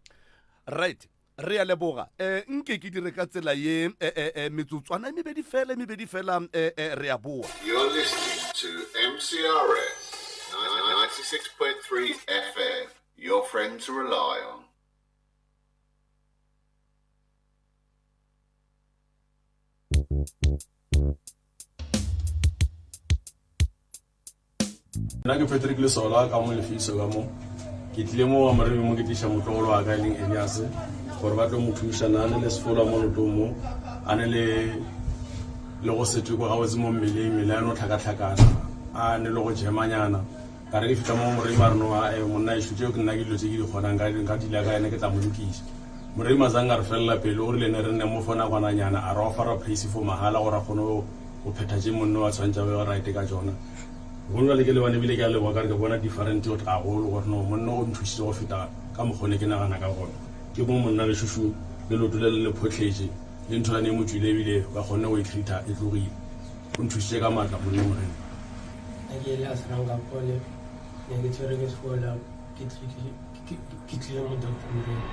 right re a leboga um nke ke dire ka tsela ye eh, eh, eh, metsotswana e mebedi fela e mebedi fela um re a boa You're listening to MCRS 96.3 FM, your friend to rely on. Nna ke Patrick Lesola ka mo Lefiso ka mo. Ke tlile mo wa Moremi mo ke tliša motlogolo wa ka e leng Elias gore ba tlo mo thuša na ne le sefola mo lotong mo a ne le le go se twe gabotse mo mmeleng mmele ya no tlhakatlhakana a ne le go jemanyana ka re ke fihla mo Moremi a re no a eh, monna ešo tšeo ke nna ke dilo tše ke di kgonang ka nka dila ka ene ke tla mo lokiša Moremi a zang a re felela pele o rile ne re nne mo for nakwananyana a re ofara place for mahala gore a kgone go phetha tše monno wa tshwanetša be right ka tšona Gone bjale ke lebane ebile ke a leboga ka re ke bona different gagolo gore no monna o nthušitše go feta ka mokgwa ne ke nagana ka gona. Ke mo monna lešušu le leoto le le le phohletše le ntho yane e mo tšwile ebile ba kgonne go e treata e tlogile. O nthušitše ka maatla monna Morena. Nna ke Elias Rankapole, ne ke tshwere ke sefola ke tlile mo Doctor Morena.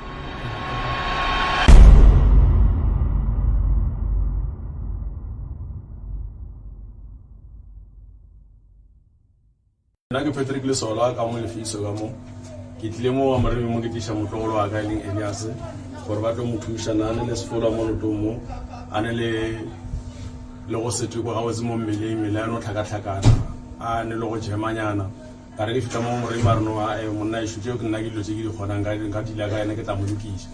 Nna ke Patrick Lesola ka mo Lefiso ka mo. Ke tlile mo wa Moremi mo ke tliša motlogolo wa ka e leng Elias gore ba tlo mo thuša na ne le sefola mo lotong mo a ne le le go se twe gabotse mo mmeleng mmele ya no tlhakatlhakana a ne le go jemanyana ka re ke fihla mo Moremi a re no a eh, monna ešo tšeo ke nna ke dilo tše ke di kgonang ka nka dila ka ene ke tla mo lokiša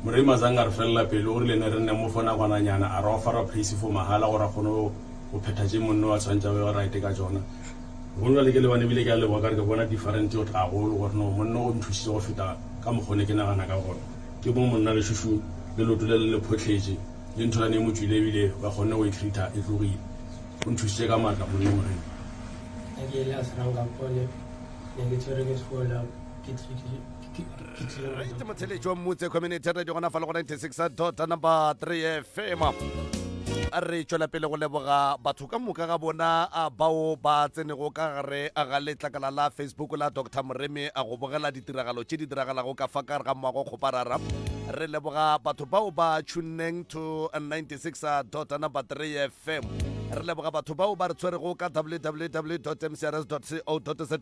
Moremi a zang a re felela pele o rile ne re nne mo for nakwananyana a re ofara place for mahala gore a kgone go phetha tše monno wa tshwanetša be right ka tšona gone bjale ke lebane ebile ke a leboga ka re ke bona different gagolo gore no monno o nthušitše go feta ka mokgwa ne ke nagana ka gona. Ke mo monna lešušu le leoto le le le phohletše, le ntholane e mo tšwile ebile ba kgonne go e treata e tlogile. O nthušitše ka maatla monna Moremi. Nna ke Elias Rankapole, ne ke tshwerwe ke sefola, ke ke tlile go Right, motheletši wa Mmutse Community Radio gona fa le go 96 dot number 3 FM. Re tšwela pele go leboga batho ka moka ga bona a bao ba tsenego ka gare ga letlakala la Facebook la Dr. Moremi a go bogela ditiragalo tše di diragalago ka fa ka gare ga moago kgoparara. Re leboga batho bao ba tunneng to 96 dot number 3 FM. Re leboga batho bao ba re tshwerego ka www.mcrs.co.za.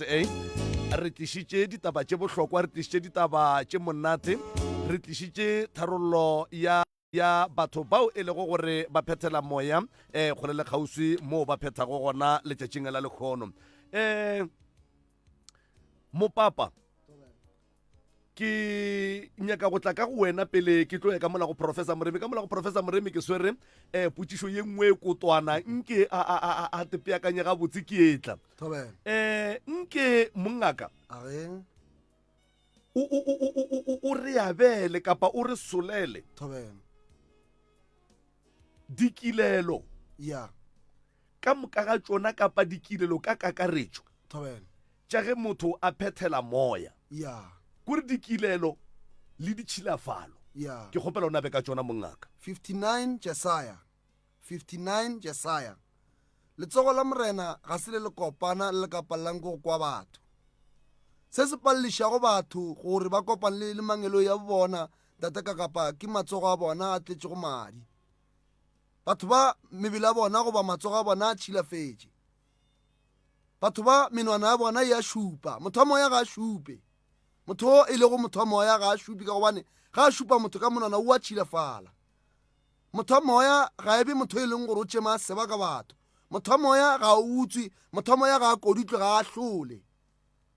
Re tlišitše ditaba tše bohlokwa, re tlišitše ditaba tše monate, re tlišitše tharollo ya ya batho bao e lego gore ba phethela moya eh kgole le kgauswi moo ba phethago gona letšatšing la lekgono. Eh mopapa ke nyaka go tla ka go wena pele ke tlo ya ka mola go professor Moremi. Ka mola go professor Moremi ke swere eh potšišo ye nngwe e kotwana nke a a a a tepeakanye gabotse ke etla. Thobela. Eh nke mongaka A reng? o o o o o o o re abele kapa o re solele Thobela. dikilelo Ya. ka moka ga tšona kapa dikilelo ka kakaretšo Thobela. tša ge motho a phethela moya. Ya. Kore dikilelo le ditšhilafalo. Ya. Ke kgopela o nabe ka tšona mongaka. 59 Jesaya 59 Jesaya Letsogo la Morena ga se le lekopana le le ka palelang ke go kwa batho. Se se palelišago batho gore ba kopane le, le mangeloi a bona, Ntate Kakapa, ke matsogo a bona a tletšego madi. Batho ba mebele ya bona goba matsogo a bona a tšhilafetše. Batho ba menwana ya bona e a šupa. Motho wa moya ga a šupe. Motho o e lego motho wa moya ga a šupe ka gobane ga a šupa motho ka monwana o a tšhilafala. Motho wa moya ga e be motho e leng gore o tšema seba ka batho. Motho wa moya ga a utswe, motho wa moya ga a kodutlwe, ga a hlole.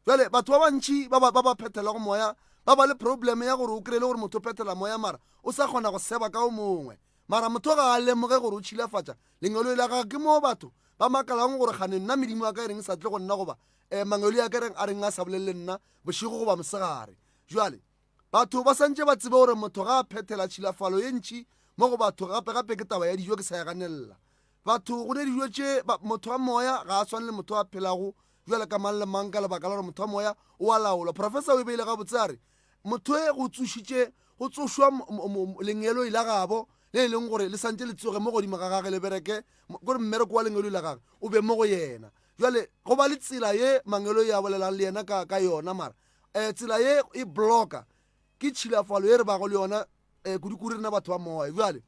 Jale batho ba bantši ba ba ba phethelago moya ba ba le problem ya gore o kry-e le gore motho o phethela moya mara o sa kgona go seba ka o mongwe. Mara motho ga a lemoge gore o tšhilafatša lengeloi la gagwe. Ke moo batho ba makalang gore kgane nna medimo ya ka e reng e sa tle go nna goba um mangeloi a ka reng a reng a sa bolele le nna bošego goba mosegare. Jale batho ba santše ba tsebe gore motho ga a phethela tšhilafalo ye ntši mo go batho gape gape ke taba ya dijo ke sa e ganelela. Batho go ne dijo tše motho wa moya ga a swane le motho a phelago bjale ka mang le mang ka lebaka la gore motho wa moya o a laolwa. Professor o e beile gabotse a re motho e go tsošitše go tsošwa lengeloi la gabo le e leng gore le santše le tsoge mo godimo ga gage le bereke gore mmereko wa lengeloi la gage o be mo go yena. Jwale go ba le tsela ye mangeloi a bolelang le yena ka, ka yona mara um tsela ye e blocka ke tšhilafalo ye re bago le yona um kudu-kudu rena batho ba moya. Jwale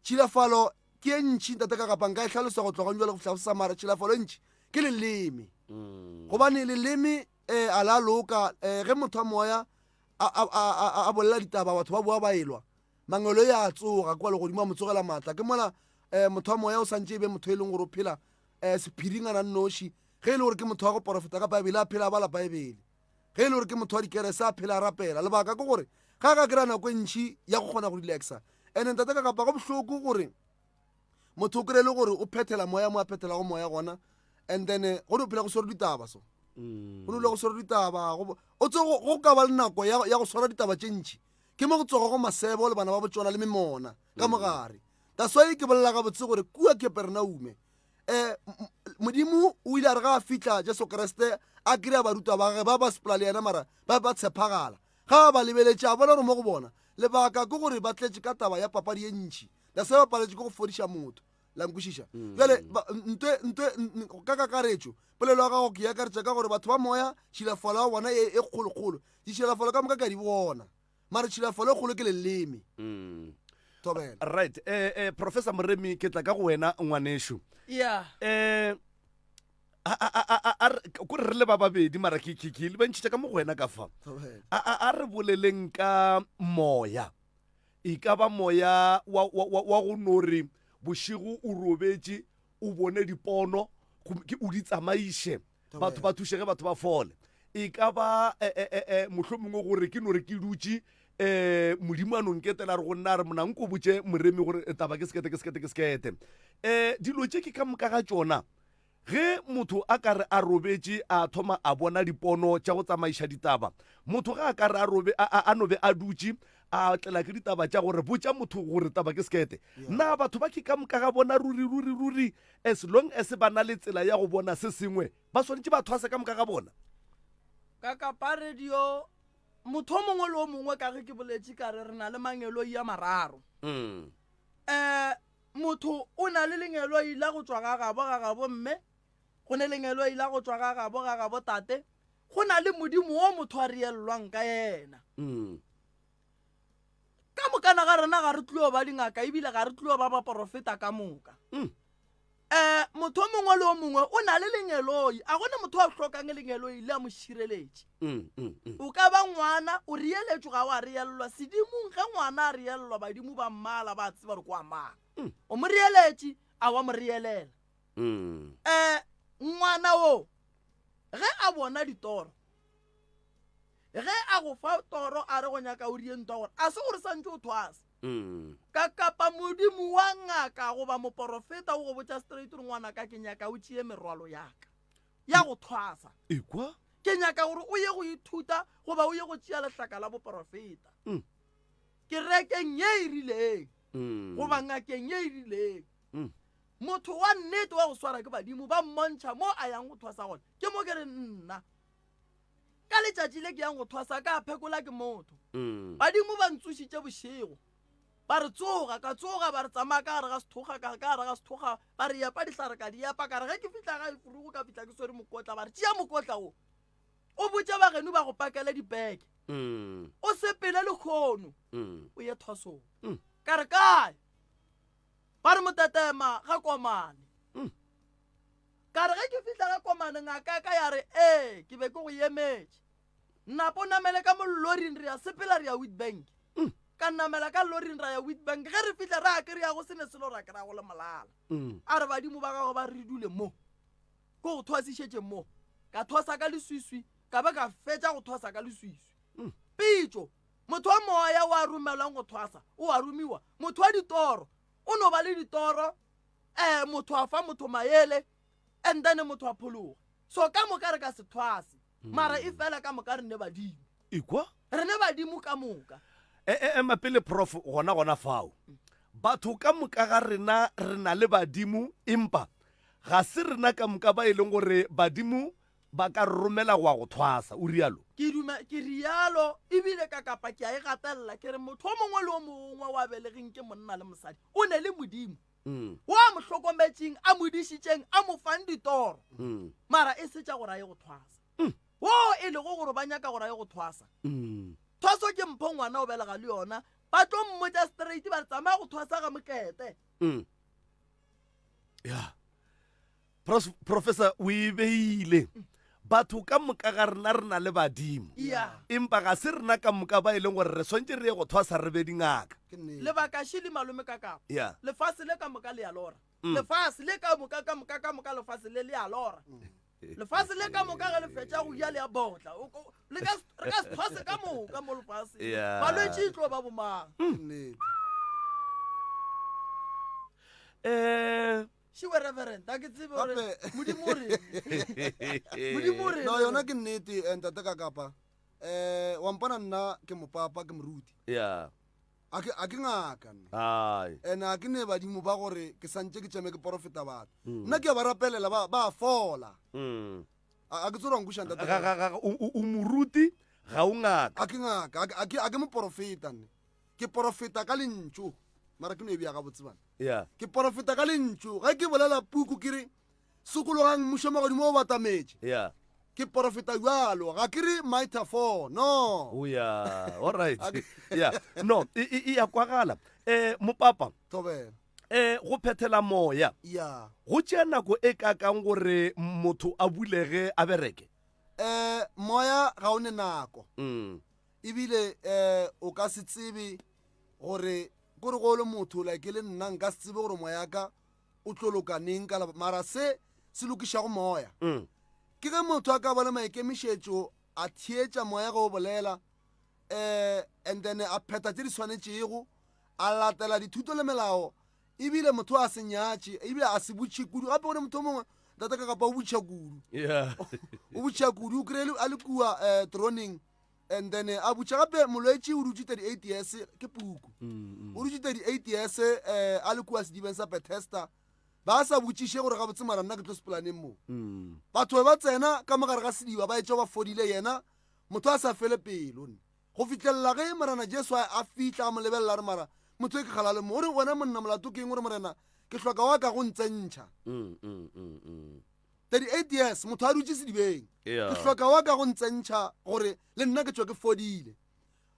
tšhilafalo ke e ntši ntate ka kapa nka e hlalosa go tloga jwale go fihla go sa mara tšhilafalo e ntši ke leleme mm. gobane leleme um a la loka um ge motho wa moya a bolela ditaba batho ba boa ba elwa mangelo ya a tsoga kwa legodimo a mo tsogela maatla ke mola um motho wa moya o santse e be motho e leng gore o phela um sephiring a na nnoši ge e le gore ke motho wa go porofeta ka baebele a phela a bala baebele ge e le gore ke motho wa dikerese a phela a rapela lebaka ke gore ga ka kry-a nako e ntšhi ya go kgona go relaxa and ntate ka kapa go bohloko gore motho o kry-e le gore o phethela moya mo a phethelago moya gona and then eh, go no phela go swere ditaba so mm. go no go swere ditaba o tse go ka ba le nako ya go swara ditaba tše ntšhi ke mo go tsoga go masebo le bana ba botswana le memona ka mm. mogare that's why ke bolela gabotse gore kua Keperenaume um modimo o ile a re ga a fihla jesu kriste a kry-a barutwa ba gage ba ba sepela le yena mara ba ba tshepagala ga a ba lebeletše a bona gore mo go bona lebaka ke gore ba tletše ka taba ya papadi ye ntšhi that's why ba paletše ke go fodiša motho la nkwešiša mm. jale ntwe ntwe ka kakaretšo polelo ya gago ke e akaretša ka gore batho ba moya tšhilafalo ya bona e, e kgolokgolo ditšhilafalo ka moka ke a di bona mare tšhilafalo e kgolo ke leleme mm. thobela right eh, eh, professor moremi ke tla ka go wena ngwanešu yeah eh ko re le ba babedi mara ke ke ke le bantšhitša ka mo go wena ka fa a re boleleng ka moya e ka ba moya wa, wa, wa, wa go no re bošego o robetše o bone dipono ke o di tsamaiše batho ba thušege batho ba fole e ka ba e, e, e, mohlomongwe gore ke no re ke dutše um modimo a no nketela re go nna a re mona nko botše moremi gore taba ke sekete ke sekete ke sekete um dilo tše ke ka moka ga tšona Ge motho a ka re a robetše a thoma a bona dipono tša go tsamaiša ditaba, motho ge a ka re a robe, a, a, a no be a dutše. a tlela ke ditaba tša gore botša motho gore taba ke sekete. Na batho ba ke ka moka ga bona ruri ruri ruri as long as ba na le tsela ya go bona se sengwe ba swanetše ba thwase ka moka ga bona? Ka kapa radio motho o mongwe le o mongwe ka ge ke boletše ka re re na le mangeloi a mararo. Um motho o na le lengeloi la go tšwa ga gabo ga gabo mme, go ne lengeloi la go tšwa ga gabo ga gabo tate, go na le modimo wo motho a rielelwang ka yena. Mm. Ka mokana ga rena ga re tlio ba dingaka ebile ga re tlio ba baporofeta ka moka. Mm. Um motho o mongwe le o mongwe o na le lengeloi, a gona motho a hlokang lengeloi le a mo šireletše. Mm, mm, mm. O ka ba ngwana o rieletšwe ga wa rielelwa sedimong, ge ngwana a rielelwa badimo ba mmala ba tseba gore kwa mang. Mm. O mo rieletše a wa mo rielela. Um ngwana o ge a bona ditoro, ge a go fa toro a re go nyaka o rie ntwa gore a se gore santse o thwasa mm. ka kapa modimo wa ngaka goba moporofeta o go botša straight gore ngwana ka ke nyaka o tšee merwalo yaka ya go thwasa ekwa ke nyaka gore o ye go ithuta goba o ye go tšea lehlaka la boporofeta mm. kerekeng ye e rileng mm. goba ngakeng ye e rileng mm. Motho wa nnete wa go swara ke badimo ba mmontšha mo a yang go thwasa gona. Ke mo ke re nna ka letšatši le ke yang go thwasa ka phekola ke motho. Mm. Badimo ba ntsošitše bošego ba re tsoga ka tsoga ba re tsamaya ka gare ga sethoga ka ka gare ga sethoga ba re epa dihlare ka di epa ka re ge ke fihla ga efurugo ka fihla ke swere mokotla ba re tšea mokotla wo o botše bageno ba go pakele dipeke mm. o sepele lekgono mm. o ye thwasong mm. ka re kae Ba re motetema ga Komane. Mm. Ka re ge ke fihla ga Komane ngaka ka ya re ee ke be ke go emetše. Napo namele ka mo loring re ya sepela re ya Witbank. Mm. Ka namela ka loring ra ya Witbank ge re fihla ra ke re ya go sene selo ra kry-a go le molala. Mm. A re badimo ba gago ba re dule mo. Ko go thwasišetše mo. Ka thwasa ka leswiswi ka ba ka fetša go thwasa ka leswiswi. Mm. Pitšo Motho wa moya o a romelwang go thwasa o a romiwa. Motho wa ditoro o no ba le ditoro, um motho a fa motho maele and then motho a phologa. So ka moka re ka se thwase, mara e fela ka moka re ne badimo. Ekwa? Re ne badimo ka moka. E, e, ema pele prof gona gona fao. Batho ka moka ga rena re na le badimo empa ga se rena ka moka ba e leng gore badimo Ba ka romela go ya go thwasa, o rialo. Ke duma ke rialo, ebile ka kapa ke a e gatelela, ke re motho o mongwe le o mongwe wa belegeng ke monna le mosadi o ne le Modimo mm. wo a mo hlokometšeng, a mo dišitšeng, a mo fang ditoro, mm. mara e se tša gore a ye go thwasa. Mm. Wo e lego gore ba nyaka gore a ye go thwasa. Mm. Thwaso ke mpho ngwana o belega le yona, ba tlo mmotša straight ba re tsamaya go thwasa ga mokete. Mm. Yeah. Professor o e beile batho ka moka ga rena re na le badimo empa ga se rena ka moka ba e leng gore re swantse re ye go thwasa re be dingaka lebaka šili malome ka kapa yeah. lefase le ka moka le ya lora mm. lefase le ka moka ka moka ka moka lefase le le ya lora mm. lefase le ka moka ge le fetša go ja le ya botla re ka se thwase ka moka mo lefaseng yeah. balwetši e tlo ba bomang um Šiwe Reverend, a ke tsebe gore Gape- Modimo o reng. Modimo o reng. No yona ke nnete eh, ntate ka kapa eh wa mpona nna ke mopapa ke moruti ya a ke a ke ngaka nna ai ene a ke ne badimo ba gore ke santse ke tšame ke porofeta batho nna ke a ba rapelela ba ba fola Mm. a a ke tsore wa nkweša ntate ga ga ga o o- o moruti ga o ngaka a ke ngaka a ke- a ke a ke moporofeta nne ke porofeta ka lentšu mara ke no e bja gabotse bana yeah. ke porofeta ka lentšu ge ke bolela puku ke re sokologang mmušo magodimo o batametše yeah. ke porofeta jalo ga ke re metaphor no oh, yeah. all right yeah. no e, e, e ya kwagala eh mopapa thobela eh go phethela moya yeah. go tšea nako e kakang gore motho a bulege a bereke eh moya ga o ne nako mm. ebile eh o ka se tsebe gore kore go le motho like le nna nka se tsebe gore moya ka o tlo loka neng ka mara se se lokišago moya mm. ke ge motho a ka ba le maikemišetšo a theetša moya ge o bolela um and then a phetha tše di swanetšego a latela dithuto le melao ebile motho a se nyatše ebile a se butšhe kudu gape gone motho mongwe ntate ka kapa o butšha kudu yeah. o butšha kudu o kry-e a le kua um troning. And then a butša gape molwetši o dutše 38 years ke puku. O dutše 38 years eh, a le kua sedibeng sa Bethesda. Ba sa botšiše gore gabotse mara nna ke tlo sepolaneng mo. Batho be ba tsena ka mogare ga sediba ba etšwa ba fodile yena motho a sa fele pelo. Go fihlelela ge Morena Jesu a fihla a mo lebelela a re mara motho e ke kgalale mo. O re wena monna molato ke eng o re Morena ke hloka wa ka go ntsentšha. 38 years motho a dutše sedibeng. Ke hloka wa ka go ntsentšha gore le nna ke tšwe ke fodile.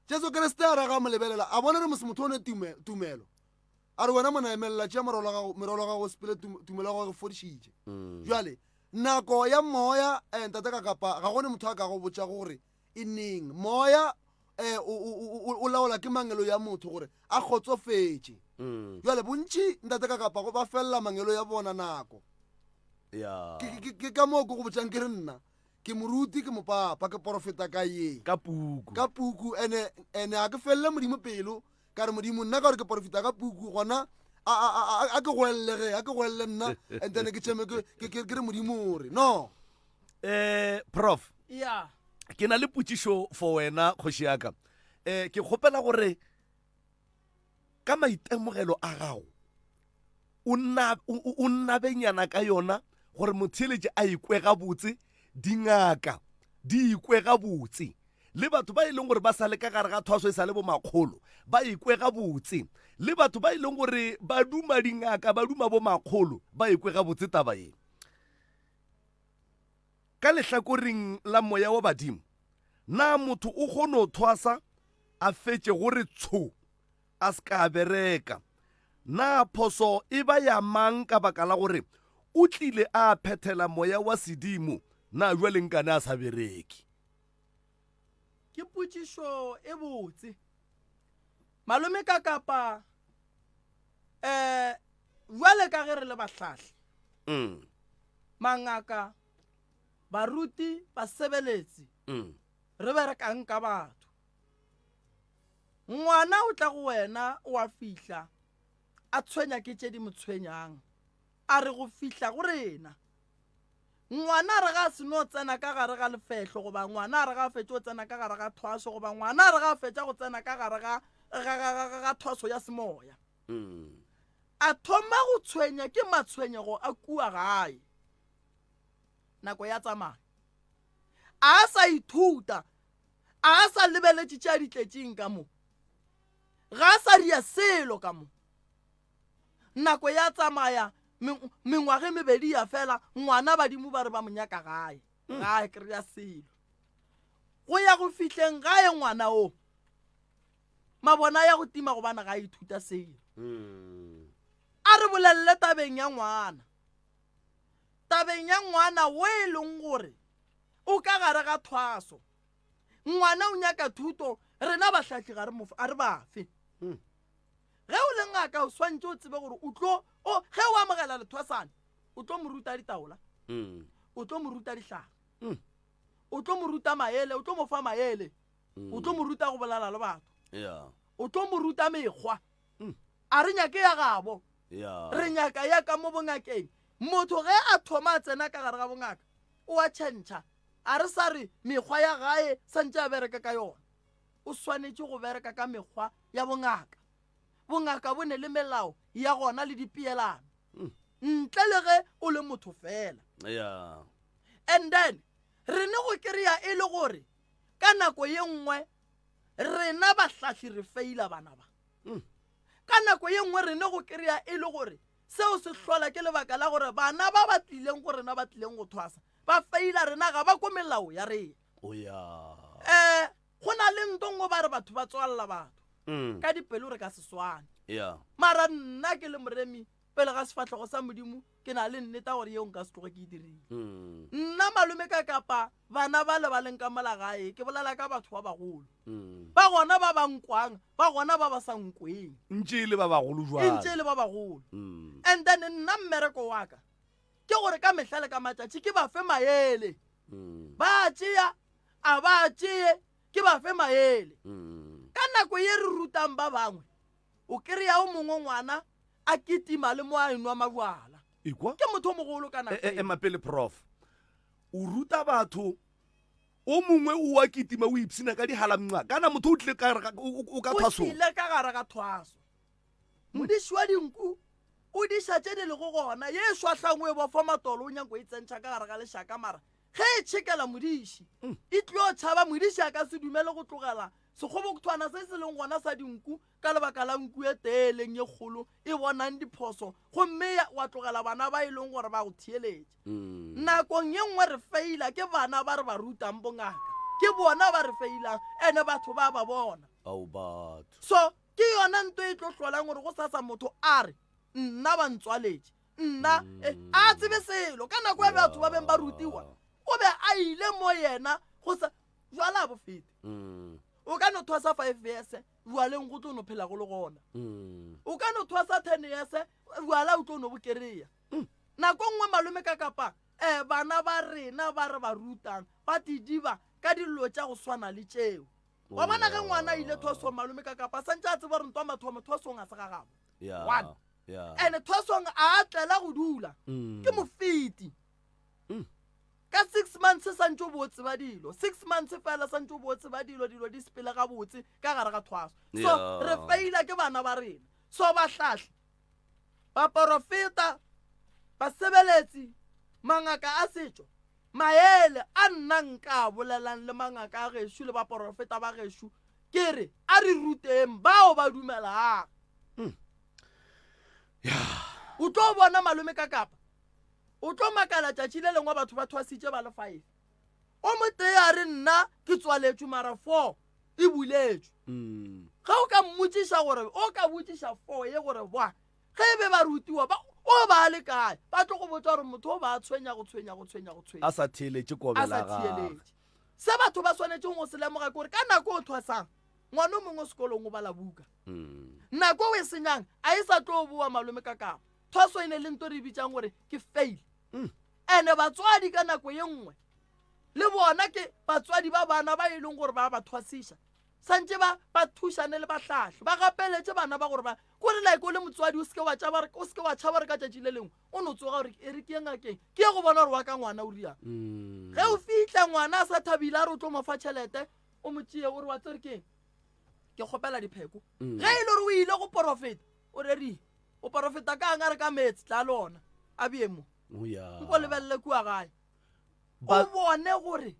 Jesu Kriste a re ga mo lebelela a bona re mose motho o ne tumelo. A re wena mona emelela tšea morwalo wa gago merwalo wa gago o sepele tumelo ya gago e fodišitše. Jwale nako ya moya eh, ntate ka kapa ga gone motho a ka go botša gore e neng moya eh, o, o, o, o laola ke mangelo ya motho gore a kgotsofetše. Jwale bontši ntate ka kapa go ba felela mangelo ya bona nako. Ya. Ke, ke, ke ka moo ke go botšang ke re nna ke moruti ke mopapa ke porofeta ka ye. Ka puku. Ka puku ene ene a ke felele modimo pelo ka re modimo nna ka gore ke porofeta ka puku gona a a a a ke goelele ge a ke goelele nna and then ke tšeme ke ke ke re modimo o re no. Eh prof. Ya. Ke na le potšišo for wena kgoši ya ka. Eh ke kgopela gore ka maitemogelo a gago o nna o nnabenyana ka yona gore motheeletši a ikwe gabotse dingaka di ikwe gabotse le batho ba e leng gore ba sa le ka gare ga thwaso e sa le bomakgolo ba ikwe gabotse le batho ba e leng gore ba duma dingaka ba duma bomakgolo ba ikwe gabotse taba ye ka lehlakoreng la moya wa badimo na motho o kgono thwasa a fetše gore tsho a se ka bereka. Na phoso e ba ya mang ka baka la gore o tlile a phethela moya wa sedimo na jwale nkane a sa bereke? Ke potšišo e botse. Malome ka kapa um jwale ka ge re le bahlahli, mm. mangaka, baruti, basebeletsi, mm. re berekang ka batho. Ngwana o tla go wena o a fihla a tshwenya ke tše di mo tshwenyang, a re go fihla go rena. Ngwana a re ga a seno tsena ka gare ga lefehlo goba ngwana a re ga a fetša go tsena ka gare ga thwaso goba ngwana a re ga a fetša go tsena ka gare ga, ga, ga, ga, ga thwaso ya semoya. A thoma go tshwenya ke matshwenyego a kua gae. Nako ya tsamaya. A sa ithuta A a sa lebeletše tše a di tletšeng ka mo. Ga a sa ria selo ka mo. Nako ya tsamaya, mengwaga e mebedi ya fela, ngwana badimo ba re ba mo nyaka gae. Mm. Ga a kry-a selo. Go ya go fihleng gae ngwana o, mabona ya go tima gobane ga a ithuta selo. Mm. A re bolelele tabeng ya ngwana. Tabeng ya ngwana o e leng gore o ka gare ga thwaso ngwana o nyaka thuto rena bahlahli ga re mofe a re bafe hmm. ge o le ngaka o swantse o tsebe gore o tlo o ge o amogela lethwasane o tlo mo ruta ditaola hmm. o tlo mo ruta dihlare hmm. o tlo mo ruta maele o tlo mo fa maele o tlo mo ruta go bolala le batho o tlo mo ruta mekgwa a re nyake ya gabo re nyaka ya ka mo bongakeng motho ge a thoma a tsena ka gare ga bongaka o a tšhentšha a re sa re mekgwa ya gae santše a bereka ka yona o swanetše go bereka ka mekgwa ya bongaka bongaka bo ne le melao ya gona le dipeelano hmm. ntle le ge o le motho fela yeah. and then re ne go kry-a e le gore ka nako ye nngwe rena bahlahli re feila bana ba mm. ka nako ye nngwe re ne go kry-a e le gore seo se hlola ke lebaka la gore bana ba ba tlileng go rena ba tlileng go thwasa ba feila rena ga ba ko melao ya rena oh, um eh, go na le nto nngwe ba re batho ba tswalela batho mm. ka dipelo re ka se swane yeah. mara nna ke le moremi pele ga sefatlhego sa modimo ke na le nneta gore yeo nka se tloge ke e dirile mm. nna malome ka kapa bana ba le ba leng ka mola gae ke bolela ka batho ba bagolo mm. ba gona ba ba nkwang ba gona ba ba sa nkweng ntše e le ba bagolo e ntše e le ba bagolo mm. and then nna mmereko wa ka ke gore ka mehla le ka matšatši ke ba fe maele ba tšea a ba tšee ke ba fe maele ka nako ye re rutang ba bangwe o kry-a o mongwe ngwana a kitima le mo a enwa majwala Ekwa? Ke motho o mogolo ka nako E, e, ema pele prof. O ruta batho. O mongwe o a kitima o ipshina ka dihalamnca. Kana motho o tlile ka gare ga o ka O thwasong. tlile ka gare ga thwaso. Modiši wa dinku o diša tše di lego gona, ye e šwahlang o e bofa matolo o nyako e tsentšha ka gare ga lešaka mara ge e tšhekela modiši e tlio tšhaba. Modiši a ka se dumele go tlogela sekgobokuthwana se se leng gona sa dinku ka lebaka la nku e tee e leng ye kgolo e bonang diphoso gomme wa tlogela bana ba e leng gore ba go theeletša. Nakong ye nngwe re feila ke bana ba re ba rutang bongaka, ke bona ba re feilang ene batho ba ba bona. Ao batho. So ke yona nto e tlo hlolang gore go sasa motho a re nna ba ntswaletše nna eh, a tsebe selo. Ka nako ya batho ba beng ba rutiwa o be a ile mo yena go sa jwala a bo fete. O ka no thwasa 5 years bjaleng go tlo no phela go le gona. O ka no thwasa 10 years bjala o tlo no bo kereya. Nako nngwe malome ka kapa um bana ba rena ba re ba rutang ba didiba ka dilo tša go swana le tšeo. Wa bona ge ngwana a ile thwasong malome ka kapa santše a tseba gore ntwa mathomo thwasong a se ga gabo. One. And thwasong a a tlela go dula. Ke mofeti. Ka 6 months santše o bo tseba dilo. 6 months fela santše o bo tseba dilo, dilo di sepele gabotse ka gare ga thwaso. So re feila ke bana ba rena. So bahlahli, baporofeta, basebeletsi, mangaka a setšo, maele a nna nka bolelang le mangaka a gešo le baporofeta ba gešo ke re a re ruteng bao ba dumelang. O tlo bona malome ka kapa o tlo makala tšatši le lengwe batho ba thwasitše ba le 5 o motee a re nna ke tswaletšwe mara 4 e buletšwe. Ge o ka mmotšiša gore o ka botšiša 4 ye gore boa ge e be ba rutiwa ba o ba le kae, ba tlo go botša gore motho o ba tshwenya go tshwenya go tshwenya go tshwenya a sa theeletše kobe a sa theeletše. Se batho ba swanetšeng go se lemoga ke gore ka nako o thwasang ngwana o mongwe sekolong o bala buka, nako o e senyang a e sa tlo boa malome ka kapa. Thwaso e ne le nto re e bitsang gore ke fail. Ene batswadi ka nako ye nngwe le bona ke batswadi ba bana ba e leng gore ba ba thwasiša, santše ba ba thušane le bahlahli ba gapeletše bana ba gore ba kore like o le motswadi o seke wa tšaba o seke wa tšhaba gore ka tšatši le lengwe o no tsoga gore e re ke ye ngakeng ke ye go bona gore wa ka ngwana o riang. Ge o fihla ngwana a sa thabile a re o tlo mo fa tšhelete o mo tšee o re wa tsere keng ke kgopela dipheko. Ge e le gore o ile go porofeta o rerile o porofeta ka eng a re ka meetse tla le ona a bee mo nko lebelele kua gae o bone gore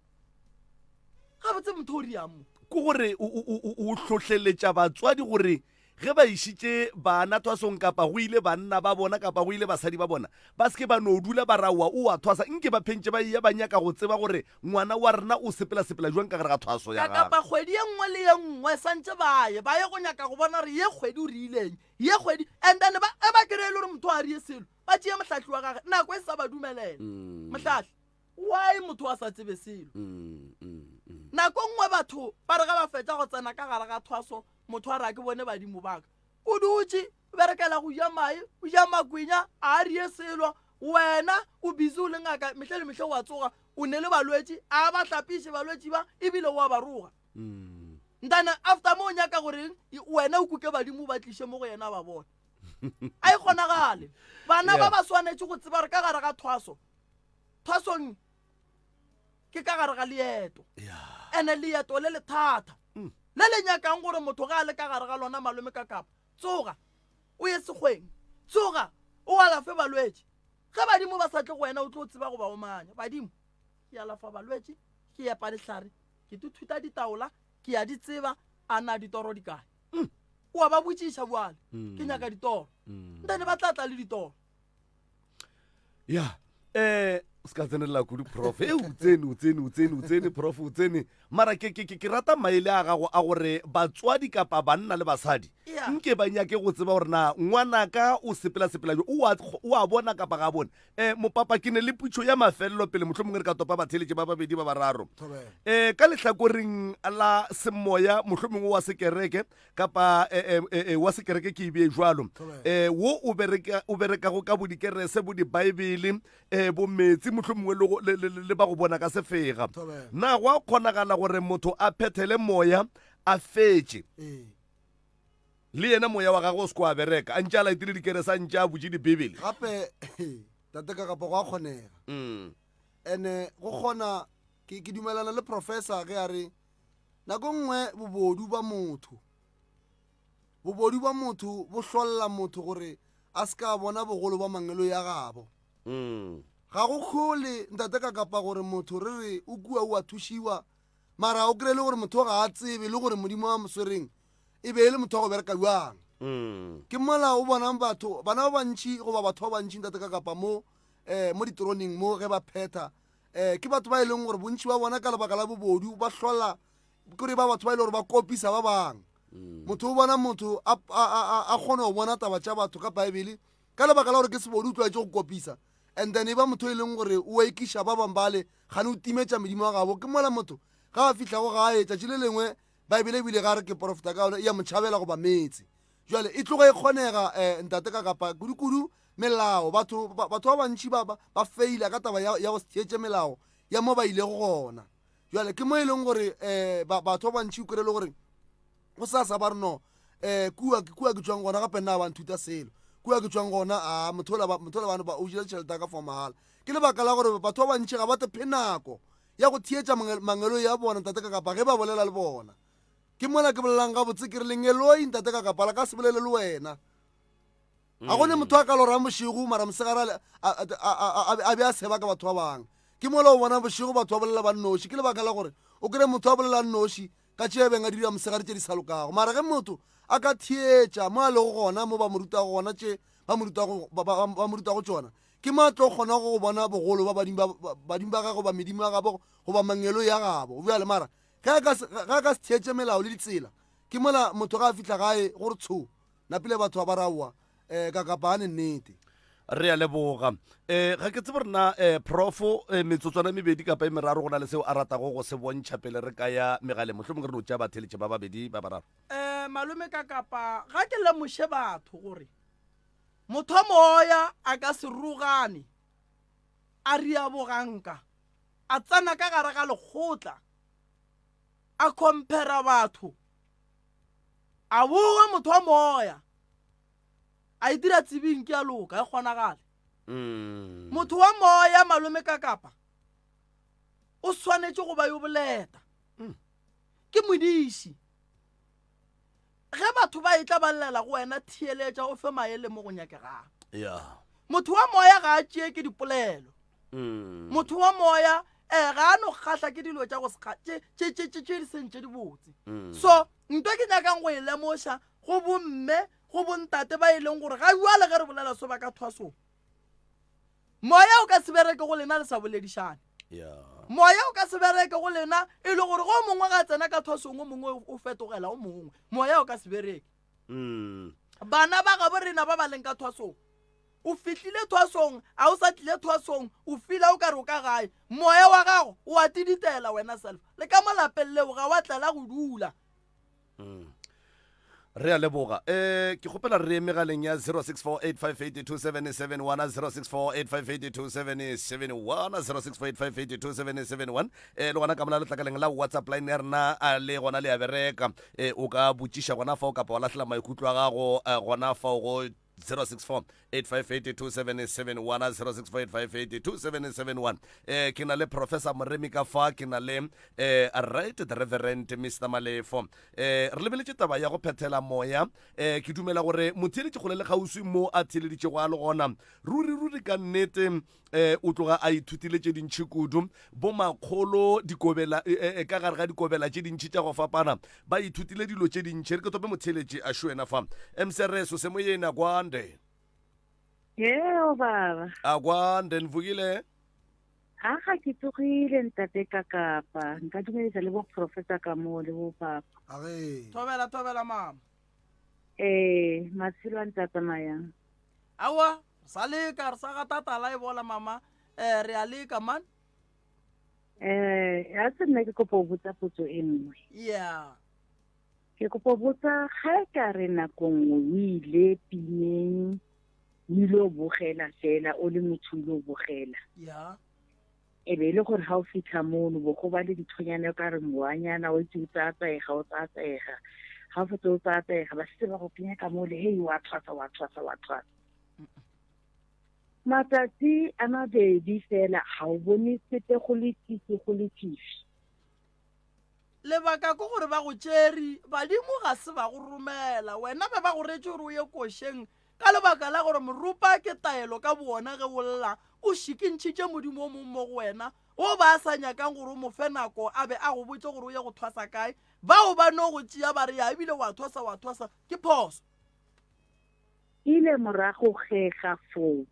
gabotse motho o riang mo. Ke gore o hlohleletša batswadi gore ge ba išitše bana thwasong kapa go ile banna ba bona kapa go ile basadi ba bona ba se ke ba no dula ba ra oa o a thwasa nke ba phentše ba eya ba nyaka go tseba gore ngwana wa rena o sepela-sepela jwang ka gare ga thwaso ya Ka kapa kgwedi ye nngwe le ye nngwe santše ba ye ba ye go nyaka go bona gore ye kgwedi o riileng ye kgwedi and then ba e ba kry-e le gore motho a rie selo ba tšee mohlahli wa gage nako e sa ba dumelela mohlahli why motho a sa tsebe selo. Nako nngwe batho ba re ge ba fetša go tsena ka gare ga thwaso motho a re a ke bone badimo ba ka o dutše o berekela go ja mae o ja makwenya a a rie selo wena o busy o le ngaka mehle le mehle wa tsoga o ne le balwetši a ba hlapiše balwetši ba ebile o a ba roga. Ntana after mo o nyaka goreng wena o kuke badimo o ba tliše mo go yena ba bone a e kgonagale. Bana ba ba swanetše go tseba gore ka gare ga thwaso thwasong ke ka gare ga leeto ene leeto le le thata le le nyakang gore motho ga a le ka gare ga lona malome ka kapa tsoga o ye sekgweng tsoga o alafe balwetši ge badimo ba sa tle go wena o tlo tseba go ba omanya badimo ke alafa balwetši ke epa dihlare ke tuthuta ditaola ke ya di tseba a na ditoro di kae o a ba botšiša bjale ke nyaka ditoro ntane ba tla tla le ditoro ya eh o se ka tsenelela kudu prof e o tsene o tsene o tsene o tsene prof o tsene mara ke ke ke rata maele a gago a gore batswadi kapa banna le basadi Yeah. nke ba nyake go tseba gore na ngwanaka o sepela sepela jo o a o a bona kapa ga a bone eh mopapa ke ne le putšo ya mafelelo pele mohlomongwe re ka topa batheeletši ba babedi ba bararo Thobela. eh ka lehlakoreng la semoya mohlomongwe wa sekereke kapa eh, eh, eh, wa sekereke ke ebee jwalo eh, wo o bereka o berekago ka bo dikerese bo dibaebele eh, bo metsi mohlomongwe le go- le- le le ba go bona ka sefega Thobela. na go a kgonagala gore motho a phethele moya a fetše Ee. le yena moya wa gagwe o se ko a bereka a ntše a latile dikerese a ntše a butše dibibele gape tate ka kapa go a kgonega mm. ene go kgona Ke, ke dumelana le professor ge a re nako nngwe bobodu ba motho, bobodu ba motho bo hlolla motho gore a se ka bona bogolo ba mangeloi a gabo. Mm. Ga go kgole ntate ka kapa gore motho re re o kua o a thušiwa mara o kry-e le gore motho ga a tsebe le gore modimo wa mo swereng e be e le motho wa go bereka bjang. Mm. Ke mola o bonang batho bana ba bantši goba batho ba bantši ntate ka kapa mo um mo diteroneng mo ge ba phetha um ke batho ba e leng gore bontši ba bona ka lebaka la bobodu ba hlola kore ba batho ba e le gore ba kopisa ba bangwe mm. motho o bona motho a kgone go bona taba tša batho ka baebele ka lebaka la gore ke sebodu o tlwaetse go kopisa and then e ba motho e leng gore o ekiša ba bangwe bale gane o timetša medimo wa gabo ke mola motho ga a fihlago gae tšatši le lengwe baebele ebile ga re ke porofeta ka yone ya mo tšhabela goba metse jale e tloga e kgonega um ntate ka kapa kudu-kudu melao batho batho ba bantši ba ba faila ka taba ya go se theetše melao ya mo ba ilego gona jale ke mo e leng gore um batho ba bantši o kry le gore go sa sa ba re no um kua kua ke tswang gona gape nna ba nthuta selo kua ke tswang gona a motho ola bano ba o jela tšhelete ya ka for mahala ke lebaka la gore batho ba bantši ga ba tephe nako ya go theetša mangeloi a bona ntate ka kapa ge ba bolela le bona ke mola ke bolelang gabotse ke re lengeloi ntate ka kapa la ka se bolele le wena ga gone motho a ka lorang bošego mara mosegare a be a seba ka batho ba bangwe ke mola o bona bošego batho ba bolela ba nnoši ke lebaka la gore o kry motho a bolela nnoši ka tše beng a dira mosegare tše di sa lokago mara ge motho a ka theetša mo a lego gona mo ba mo rutago gona tše ba mo rutago tšona ke mo a tlo kgona go bona bogolo ba badimo ba gagwe goba medimo ya gabo goba mangelo ya gabo bjale mara ge a ka se theetše melao le ditsela ke mola motho ga a fihla gae gore tsho napile batho ba ba raowa um ka kapane nnete re a leboga um ga ke tsebe rena um profo um metsotswana e mebedi kapa e meraro go na le seo a ratago go se bontšha pele re ka ya megaleng mohlomong re no tšea batheletše ba babedi ba bararo um malome ka kapa ga ke lemoše batho gore motho wa moya a ka se rogane a riaboganka a tsena ka gare ga lekgotla a compara batho a boa motho wa moya a itira tsebing ke a loka e kgonagale mm. motho wa moya malome ka kapa o swanetše go ba yo boleta mm. ke modiši ge batho ba etla ba llela go wena theeletša o fe maele mo go nyakegang yeah. motho wa moya ga a tšee ke dipolelo mm. motho wa moya um ga a no kgahla ke dilo tša go tše di seng tše dibotse mm. so nto ke nyakang go e lemoša go bomme go bontate ba e leng gore ga jale ge re bolela so ba ka thwasong moya o ka se bereke go lena le sa boledišane yeah. moya o ka se bereke go lena e le gore go mongwe ga tsena ka thwasong o mongwe o fetogela o mongwe moya o ka se bereke mm. bana ba gabo rena ba ba leng ka thwasong o fihlile thwasong a o sa tlile thwasong o fila o ka re o ka gae moya wa gago o a tiditela wena self le ka mo lapeng leo ga wa tlela go dula mm. re a leboga um ke kgopela re ye megaleng ya 0648582771 0648582771 0648582771 um le gona ka mola letlakaleng la whatsapp line ya rena a le gona le a bereka um o ka botšiša gona fao kapa wa lahlela maikutlo a gago eh, gona fao go 064 858 2771 064 858 2771 eh ke na le professor Moremi ka fa ke na le eh right the reverend Mr Malefo eh re lebeletše taba ya go phethela moya eh ke dumela gore motheeletši kgole le kgauswi mo a theeleditšego a le gona ruri ruri ka nnete eh o tloga a ithutile tše dintšhi kudu bomakgolo dikobela eh, eh, eh, ka gare ga dikobela tše dintšhi tša go fapana ba ithutile dilo tše dintšhi re ke tope motheeletši a šoena fa mcrs o semoyeni akwande Yeo baba. Akwande nivukile. A ga ke tsogile ntate ka kapa nka dumeletsa le bo professor ka mo le bo papa. Age. Thobela thobela mama. Eh matshelo a ntse a tsamayang. Aowa re sa leka re sa gata tala e bola mama eh re a leka man. Eh ya se nna ke kopa o botsa potso e nngwe. Yeah. Ke kopa o botsa ga e ka re nako nngwe o ile pineng o ile o bogela fela o le motho o ile o bogela. Yeah. E be e le gore ga o fitlha mono bo go ba le dithonyana o ka re moanyana o itse o tsaya-tsaega o tsaya-tsaega ga o fetse o tsaya-tsaega ba setse ba go kenya ka mole hei wa tshwasa wa tshwasa wa tshwasa. Matsatsi a mabedi fela ga o bone sepe go le fifi go le fifi. Lebaka ke gore ba go tšere, badimo ga se ba go romela. Wena be ba go retše gore o ye košeng ka lebaka la gore moropa ke taelo ka bowona ge o lla, o šikintšhitše modimo o mong mo go wena wo ba sa nyakang gore o mo fe nako a be a go botše gore o ye go thwasa kae. Bao ba no go tšea ba re ya ebile wa thwasa wa thwasa, ke phoso. Ile morago ge ga foo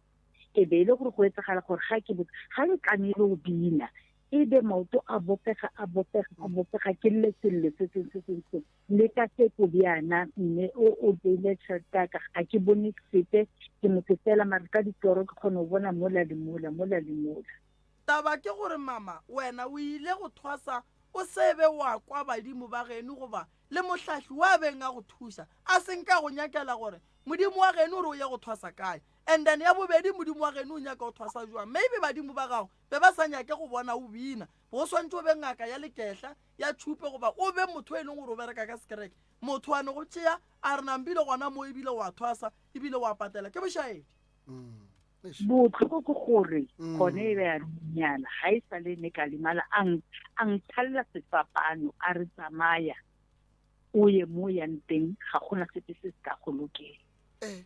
e be e le gore go etsagala gore ga ke botse ga ke tlamehile go bina e be maoto a bopega a bopega a bopega ke lle sello se seng se seng se le ka seko bjana mme o o beile tšhelete ya ka ga ke bone sepe ke motho fela mare ka ditoro ke kgone go bona mola le mola mola le mola. Taba ke gore mama wena o ile go thwasa o se be wa kwa badimo ba geno goba le mohlahli wa beng a go thuša a se nka go nyakela gore modimo wa geno o re o ye go thwasa kae and then ya bobedi modimo wa geno o nyaka go thwasa jwang maybe badimo ba gago be ba sa nyake go bona o bina go swantse o be ngaka ya lekehla ya tšhupe goba o be motho e leng gore o bereka ka sekereke motho wa ne go tšea a re nampile gona mo ebile wa thwasa ebile wa patela ke bošaedi mm. Bohloko ke gore gone e be ya nyala ga e sa le ne ka lemala a a nthalela sefapano a re tsamaya o ye mo yang teng ga gona sepe se se ka go lokela. Eh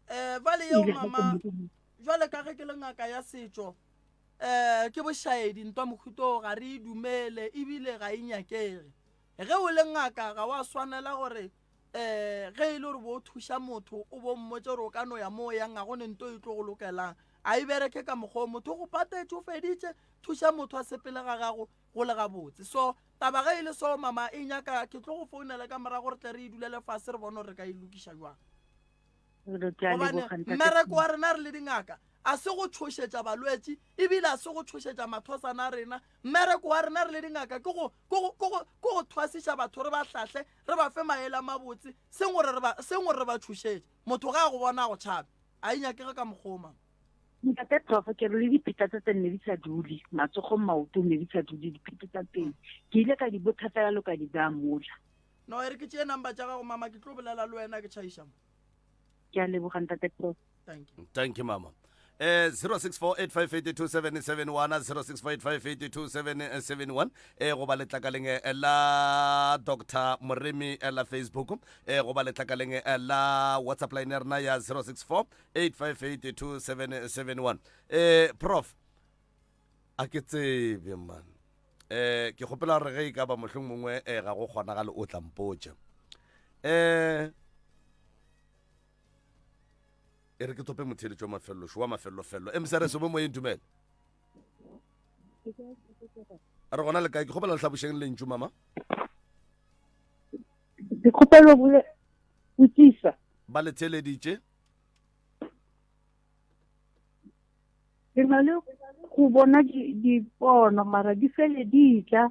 eh bale yeo mama jwale ka ge ke le ngaka ya setšo eh ke bošaedi ntwa mohuto ga re e dumele ebile ga e nyakege ge o le ngaka ga wa swanela gore um ge e le gore bo thuša motho o bo mmotse gore o ka no ya mo o yang ga go ne nto e tlo go lokelang a e bereke ka mokgwa o motho o go patetše o feditše thuša motho a sepele ga gago go le gabotse so taba ge e le so mama e nyaka ke tlo go founela ka morago re tle re e dulele fase re bone gore re ka e lokiša jwang gobane mmereko wa rena re le dingaka a se go tšhošetša balwetši ebile a se go tšhošetša mathosana a rena mmereko wa rena re le dingaka ke go thwasiša batho re ba hlahle re ba fe maele a mabotse seng gore re ba tšhošetše motho ga a go bona a go tšhabe a e nyakege ka mokgoma ntate profo ke re le dipheta tse tse nne di sa dule matsogong maoto ne di sa dule dipheta tsa teng ke ile ka di botha fela lo ka di baya mola no e re ke tšee number tša gago mama ke tlo bolela le wena ke tšhaiša mo ke a leboga ntate prof thank you thank you mama eh 0648582771 0648582771 eh goba letlakaleng eh, la Dr Moremi eh, la Facebook eh goba letlakaleng eh, la WhatsApp line ya rena ya 0648582771 eh prof a ke tsebe man eh ke kgopela gore ge e ka ba mohlong mongwe eh ga go kgonagale o tla mpotša eh e re ke tope motheeletši wa mafelelo wa mafelelo-felelo mcrs o mo moyeng dumela re gona le kae ke kgopela lehlabošeng lentšu mama ke kgopelo botsisa ba le theeleditše Ke na le go bona dipono mara di fele di tla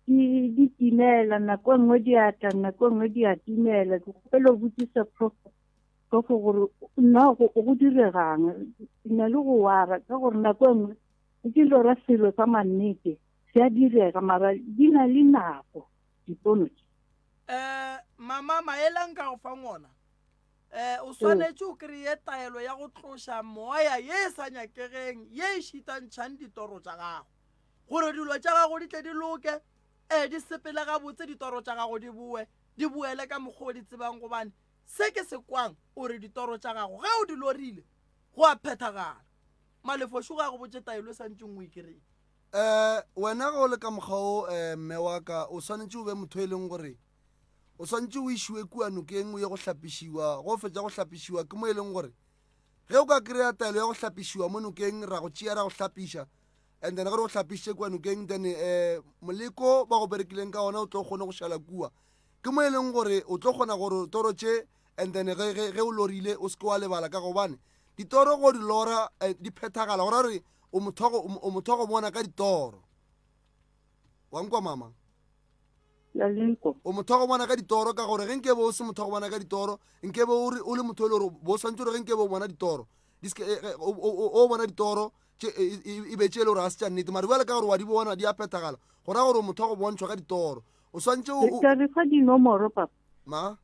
di di timela nako e nngwe di a tla nako e nngwe di a timela ke kgopela o botsisa prof prof gore nna go go diregang ke na le go wara ka gore nako e nngwe ke lora selo sa mannete se a direga mara di na le nako dipono tše um mama maele a nka go fang ona um o swanetše o kry-e taelo ya go tloša moya ye e sa nyakegeng ye e šitantšhang ditoro tša gago gore dilo tša gago di tle di loke um di sepele gabotse ditoro tša gago di boe di boele ka mokgwa o di tsebang gobane se ke se kwang o re ditoro tša gago ge o di lorile go a phethagala malefošo ga go botše taelo e santšeng o e kry-e um wena ge o le ka mokgwa o um mme wa ka o swanetše o be motho e leng gore o swanetše o išiwe kua nokeng o ye go hlapišiwa go fetša go hlapišiwa ke mo e leng gore ge o ka kry-a taelo ya go hlapišiwa mo nokeng ra go tšea ra go hlapiša and then ge re go hlapišitše kua nokeng then um moleko ba go berekileng ka ona o tlo kgone go šala kua ke mo e leng gore o tlo kgona gore toro tše and then ge o lorile o seke wa lebala ka gobane ditoro go di lora eh, di phethagala go ra gore o motho go bona ka ditoro wa nkwa mama Laleko. O motho wa go bona ka ditoro ka gore ge nkebe o se motho wa go bona ka ditoro nkebe o re o le motho e le gore bo swantse gore ge nkebe o bona ditoro di seke eh, eh, o bona ditoro tše e, e, e be tše e le gore ga se tša nnete mare bjale ka gore wa di bona di a phethagala go raya gore o motho wa go bontšhwa ka ditoro o swantse o Re tla re fa dinomoro papa. ma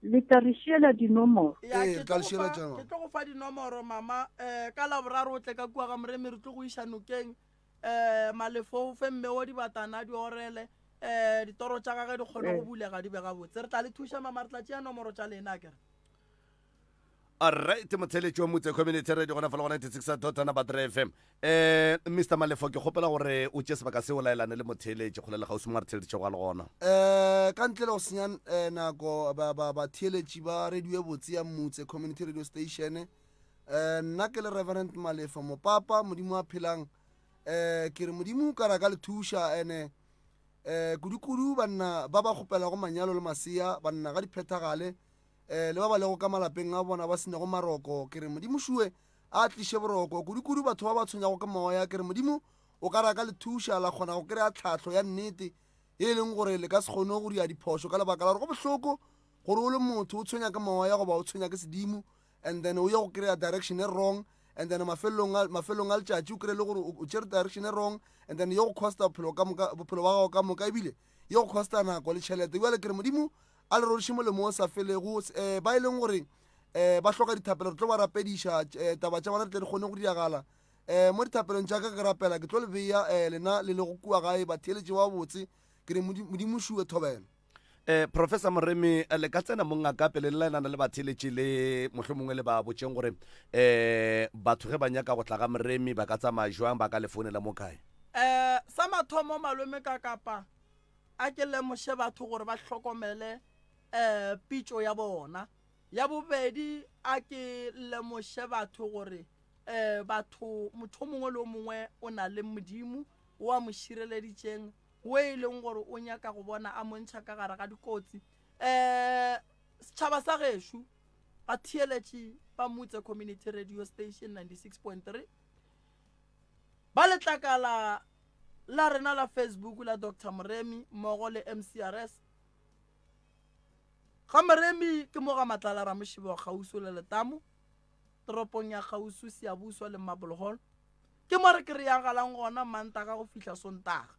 Le tla re šiela dinomoro. Ya, Ee, ke re tla tlo le go šiela fa- tša ke tlo go fa dinomoro mama um ka laboraro o tle ka kua ga moremi re tlo go iša nokeng um malefo o fe mme o dibatana a di orele um ditoro tša gage di kgone go bulega di be gabotse re tla le thuša mama re tla tšea nomoro tša lena akere Alright, motheletši wa Motse Community Radio gona fa le go 96 dot number 3 FM. Eh Mr Malefo ke kgopela gore o tše sebaka seo laelane le motheletši kgole le kgauswi mo a re theleditšego a le gona. Eh ka ntle le go senya eh, nako ba ba batheeletši ba radio e botse ya Motse Community Radio Station eh nna ke le Reverend Malefo mopapa modimo a phelang eh ke re modimo ka ra ka le thuša ene eh kudu-kudu banna ba ba kgopelago manyalo le masea banna ga di phethagale eh, le ba ba lego ka malapeng a bona ba senego maroko ke re modimo šue a tliše boroko kudu-kudu batho ba ba tshwenyago ke moya ke re modimo o ka raka le thuša la kgona go kry-a tlhahlo ya nnete e leng gore le ka se kgone go dira diphošo ka lebaka la gore go bohloko gore o le motho o tshwenya ke moya goba o tshwenya ke sedimo and then o ye go kry-a direction e wrong and then mafelelong a mafelelong a letšatši o kry-e le gore o tšere direction e wrong and then ye go costa bophelo ka moka bophelo ba gago ka moka ebile ye go costa nako le tšhelete bjale ke re modimo A le roriše molemo o sa felego. Um ba e leng gore um ba hloka dithapelo re tlo ba rapediša um taba tša bona di tle di kgone go diragala. Um mo dithapelong tša ka ke rapela ke tlo le bea um lena le lego kua gae batheeletši ba botse ke re Modimo šue thobela. Eh, Professor Moremi, le ka tsena mong ka pele le laelana le batheeletši le mohlomongwe le ba botšeng gore eh batho ge ba nyaka go tla ga Moremi ba ka tsamaya jwang, ba ka le founela mo kae? Eh, sa mathomo malome ka kapa A ke lemoše batho gore ba hlokomele um pitšo ya bona. Ya bobedi, a ke lemoše batho gore um batho motho o mongwe le o mongwe o na le Modimo o a mo šireleditšeng, wo e leng gore o nyaka go bona a mo ntšha ka gare ga dikotsi. Um setšhaba sa gešo, batheeletši ba Mutse Community Radio Station 96.3, ba letlakala la rena la Facebook la Doctor Moremi mmogo le MCRS. Ga Moremi ke mo ga Matlala Ramošibo kgauswi le Letamo, toropong ya kgauswi Siyabuswa le Marble Hall. Ke mo re kry-agalang gona Mantaga go fihla Sontaga.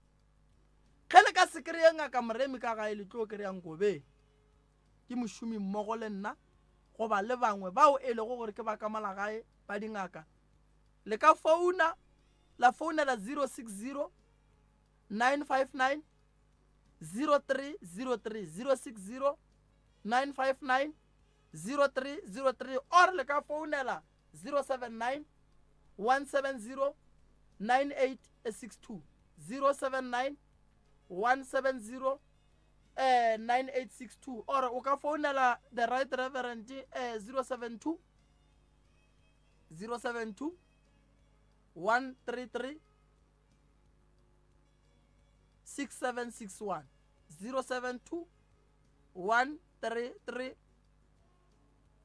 Ge le ka se kry-e ngaka Moremi ka gae le tlo kry-a Nkobeng. Ke mošomi mmogo le nna goba le bangwe bao e lego gore ke ba ka mola gae ba dingaka. Le ka founa la founela 060 959 0303 060 959 0303 or le ka founela 079 170 9862 079 170 eh 9862 or o ka founela the right reverend eh 072 072 133 6761 072 133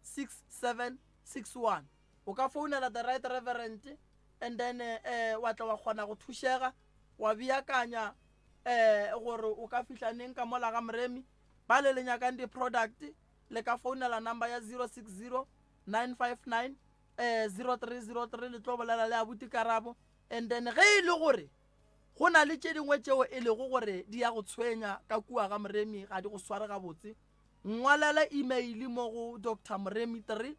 6761 o ka founela the right reverend and then eh, wa tla wa kgona go thušega wa beakanya eh gore o ka fihla neng ka mola ga moremi ba le le nyakang di-product le ka founela number ya 060 959 eh 0303 le tlo bolela le abuti karabo and then ge e le gore go na le tše dingwe tšeo e lego gore di ya go tshwenya ka kua ga moremi ga di go sware gabotse ngwalela email mo go dr moremi 3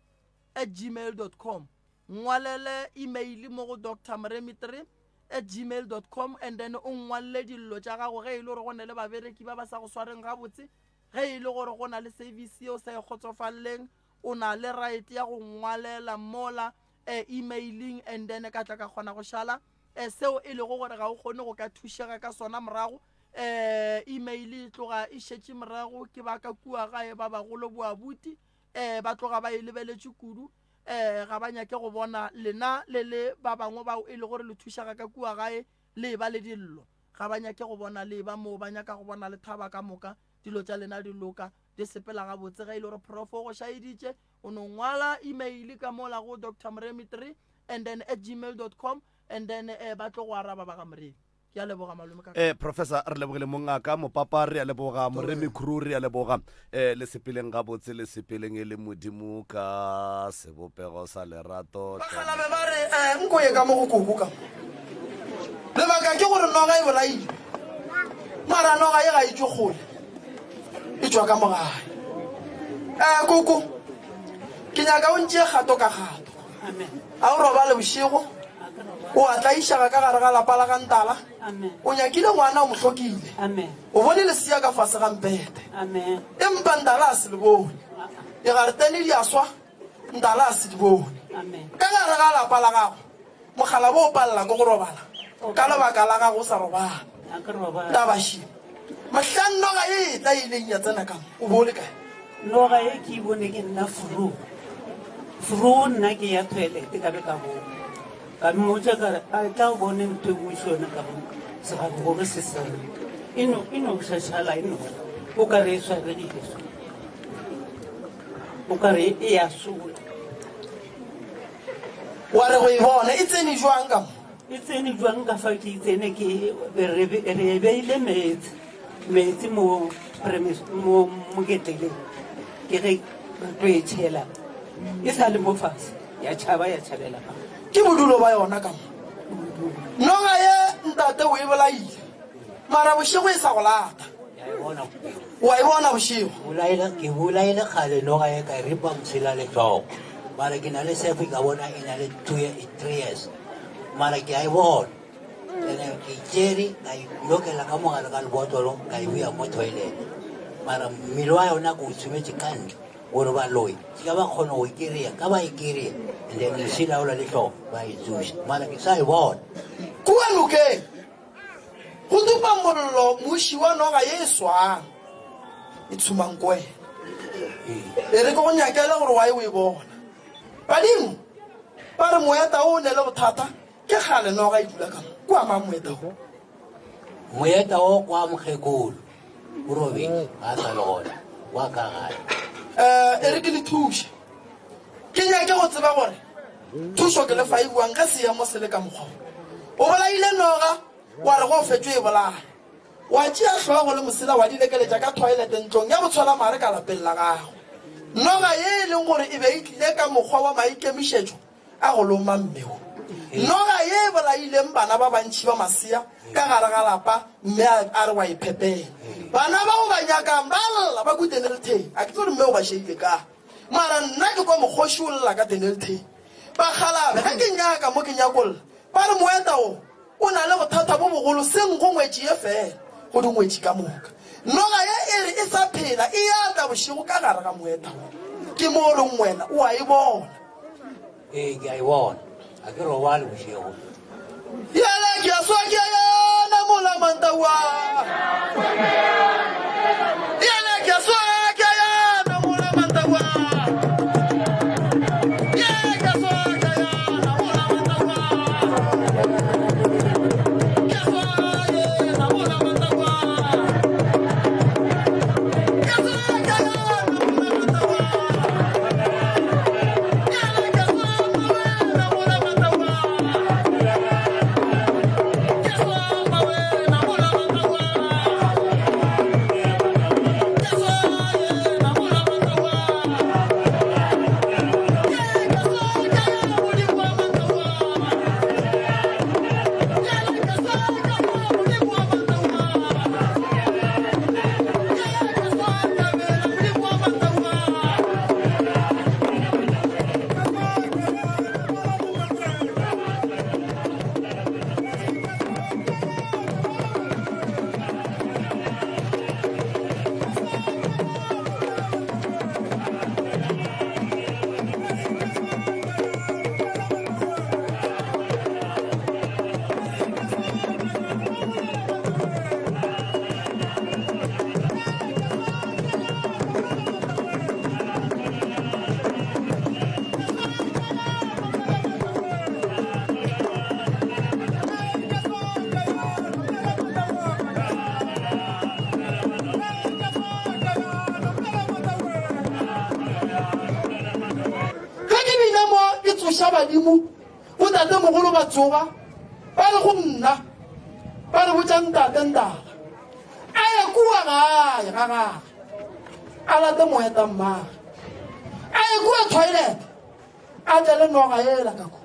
at gmail dot com ngwalele email mo go dr moremi 3 at gmail dot com and then o ngwalele dillo tša gago ge e le gore go ne le babereki ba ba sa go swareng gabotse ge e le gore go na le service yeo sa e kgotsofaleleng O na le right ya go ngwalela mola eh, emailing and then ka tla ka kgona go šala eh, seo e lego gore ga o kgone go ka thušega ka sona morago eh, email e tloga e šetše morago ke ba ka kua gae ba bagolo boabuti eh, ba tloga ba e lebeletše kudu eh, ga ba nyake go bona lena le le ba bangwe bao e le gore le thušega ka kua gae le e ba le dillo ga ba nyake go bona le e ba moo ba nyaka go bona le thaba ka moka dilo tša lena di loka di sepela gabotse. Ge e le gore prof o go šaeditše, o no ngwala email ka mola go Doctor Moremi 3 and then at gmail dot com and then eh, ba tlo go araba ba ga Moremi. Ke a leboga malome ka. Eh, Professor, re lebogile mongaka, mopapa re a leboga, Moremi crew re a leboga. Eh, le sepeleng gabotse, le sepeleng e le Modimo ka sebopego sa lerato. Bakgalabe ba re, Eh, nko ye ka mo go koko ka mo. Lebaka ke gore noga e bolaile. Mara noga ye ga e tšwe kgole. E tšwa ka mo gae. Eh, koko, ke nyaka o ntšee kgato ka kgato. A o robale bošego, o a tlaišega ka gare ga lapa la ga Ntala. O nyakile ngwana o mo hlokile. O bone lesea ka fase ga mpete. Empa Ntala a se le bone. Digaretene di a swa, Ntala a se di bone. Ka gare ga lapa la gago, Mokgalabo o palela ke go robala ka lebaka la gago o sa robala. Taba še, mohlang noga e etla e ileng ya tsena ka mo, o be o le kae? Noga e ke e bone ke nna Furu. Furu nna ke ya toilet ka be ka boa. Ka mmotša ka re, a tla o bone ntho e nngwe še yona ka mo segagore se seng. E no, e no šašala e no, o ka re e swaregile so. O ka re e ya sola. Wa re go e bona e tsene jwang ka mo? E tsene jwang ka fa ke tsene ke re re beile meetse meetse mo premise mo moketleleng ke ge re tlo e tšhela e sa le mo fase ya tšhaba ya tšhabela ka Ke bodulo ba yona ka mo. Noga ye ntate o e bolaile mara bošego e sa go lata. Wa e bona bošego. Bolaile, ke bolaile kgale noga e ka e ripa mosela le hlogo. Mara ke na le sefe ka bona e na le two three years. Mara ke a e bona. Ene ke tšere ka e lokela ka mogare ka lebotlolo ka e beya mo toilet. Mara mmele wa yona ke o tshometše ka ntle gore baloi se ka ba kgona go e kry-a ka ba e kry-a and then mosela ola le hlogo ba e tsoša. Mara ke sa e bona. Kua nokeng Go dupa mollo muši wa noga ye e swang e tshumang ko wena. E re ke go nyakele gore wa e o e bona. Badimo ba re moeta o o ne le bothata ke kgale noga e dula ka mo. Kua mang moeta o? Moeta o kwa mokgekolo o robetše ga a sa le gona wa ka gae. Eh, e re ke le thuše. Ke nyake go tseba gore thušo ke le fa e buang ge seemo se le ka mokgwa wo. O bolaile noga wa re go fetšo e bolaya. Wa tšea hlogo le mosela wa di lekeletša ka thoilete ntlong ya botshwelamare ka lapeng la gago. Noga ye e leng gore e be e tlile ka mokgwa wa maikemišetšo a go loma mme wo. Noga ye e bolaileng bana ba bantši ba masea ka gare ga lapa mme a re wa e phepela. Bana bao ba nyakang ba lla ba ku Dennilton. A ke tsebe gore mme o ba šeile kae. Mara nna ke kwa mokgoši o lla ka Dennilton. Bakgalabe, ge ke nyaka mo ke nyakolla, ba re moeta wo o na le bothata bo bogolo seng go ngwetši ye fela, go dingwetši ka moka. Noga ye e re e sa phela e ya tla bošego ka gare ga moeta wo. Ke mo o reng wena o a e bona. Ee, ke a e bona. Ga ke robale bošego. Yele ke a swa ke a yana mola mantaua. Yele ke a swa ke a yana mola mantaua. Yele ke a swa ke a yana mola mantaua. Ke a swa yena mola mantaua. Ke a swa ke a yana mola mantaua. Yele ke a swa mawena mola mantaua. Ge ke bile mo ke tsoša badimo, botatemogolo ba tsoga ba re go nna, ba re botša ntate Ndala a ye kua gae ga gagwe a late moeta mmagwe, a ye kua toilet a tle le noga ela ka ko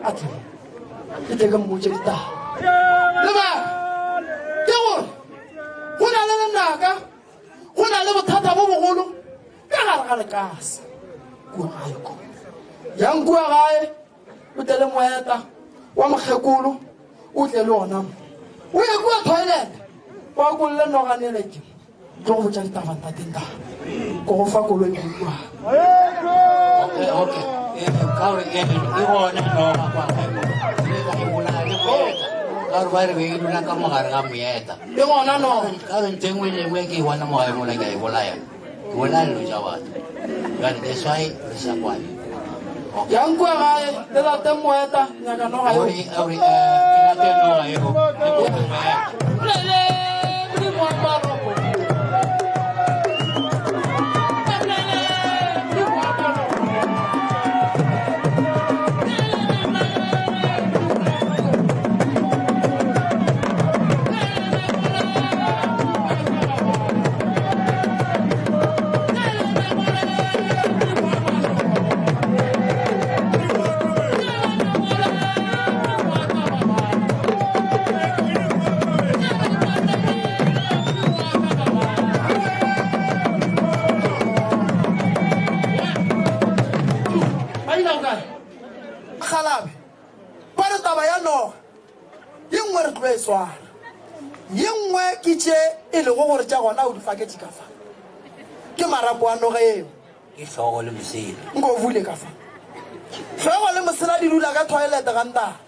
a tle ke tle ke mmotše ditaba. Lebaka ke gore go na le lenaka, go na le bothata bo bogolo ka. gare ga lekase kua gae kua. Yang kua gae o tle le moeta wa mokgekolo o tle le ona mo. O ye kua toilet o akolle nogane ele ke tlo go botša ditaba ntate nta ko go fa koloi go kua. Okay, okay. Eh, ka gore e e gona noga kwa gae mo. Re ka e bolaya le moeta. Ka gore ba re be e dula ka mogare ga moeta. E gona noga. Ka gore ntho e nngwe le e nngwe ke e bona mo gae mola ke a e bolaya. Ke bolaya dilo tša batho. Jwale that's why re sa kwane. Yang kua gae le late moeta nyaka noga eo. Ore ore eh ke late noga eo. Le kope moeta. Bolele Modimo wa Maroko. Bolele Modimo wa Maroko. Kgalabe, ba re taba ya noga ye nngwe re tlo e swara, ye nngwe ke tše e lego gore tša gona o di faketše ka fa. Ke marapo a noga eo. Ke hlogo le mosela. Nko o bule ka fa. Hlogo le mosela di dula ka toilet ga ntate.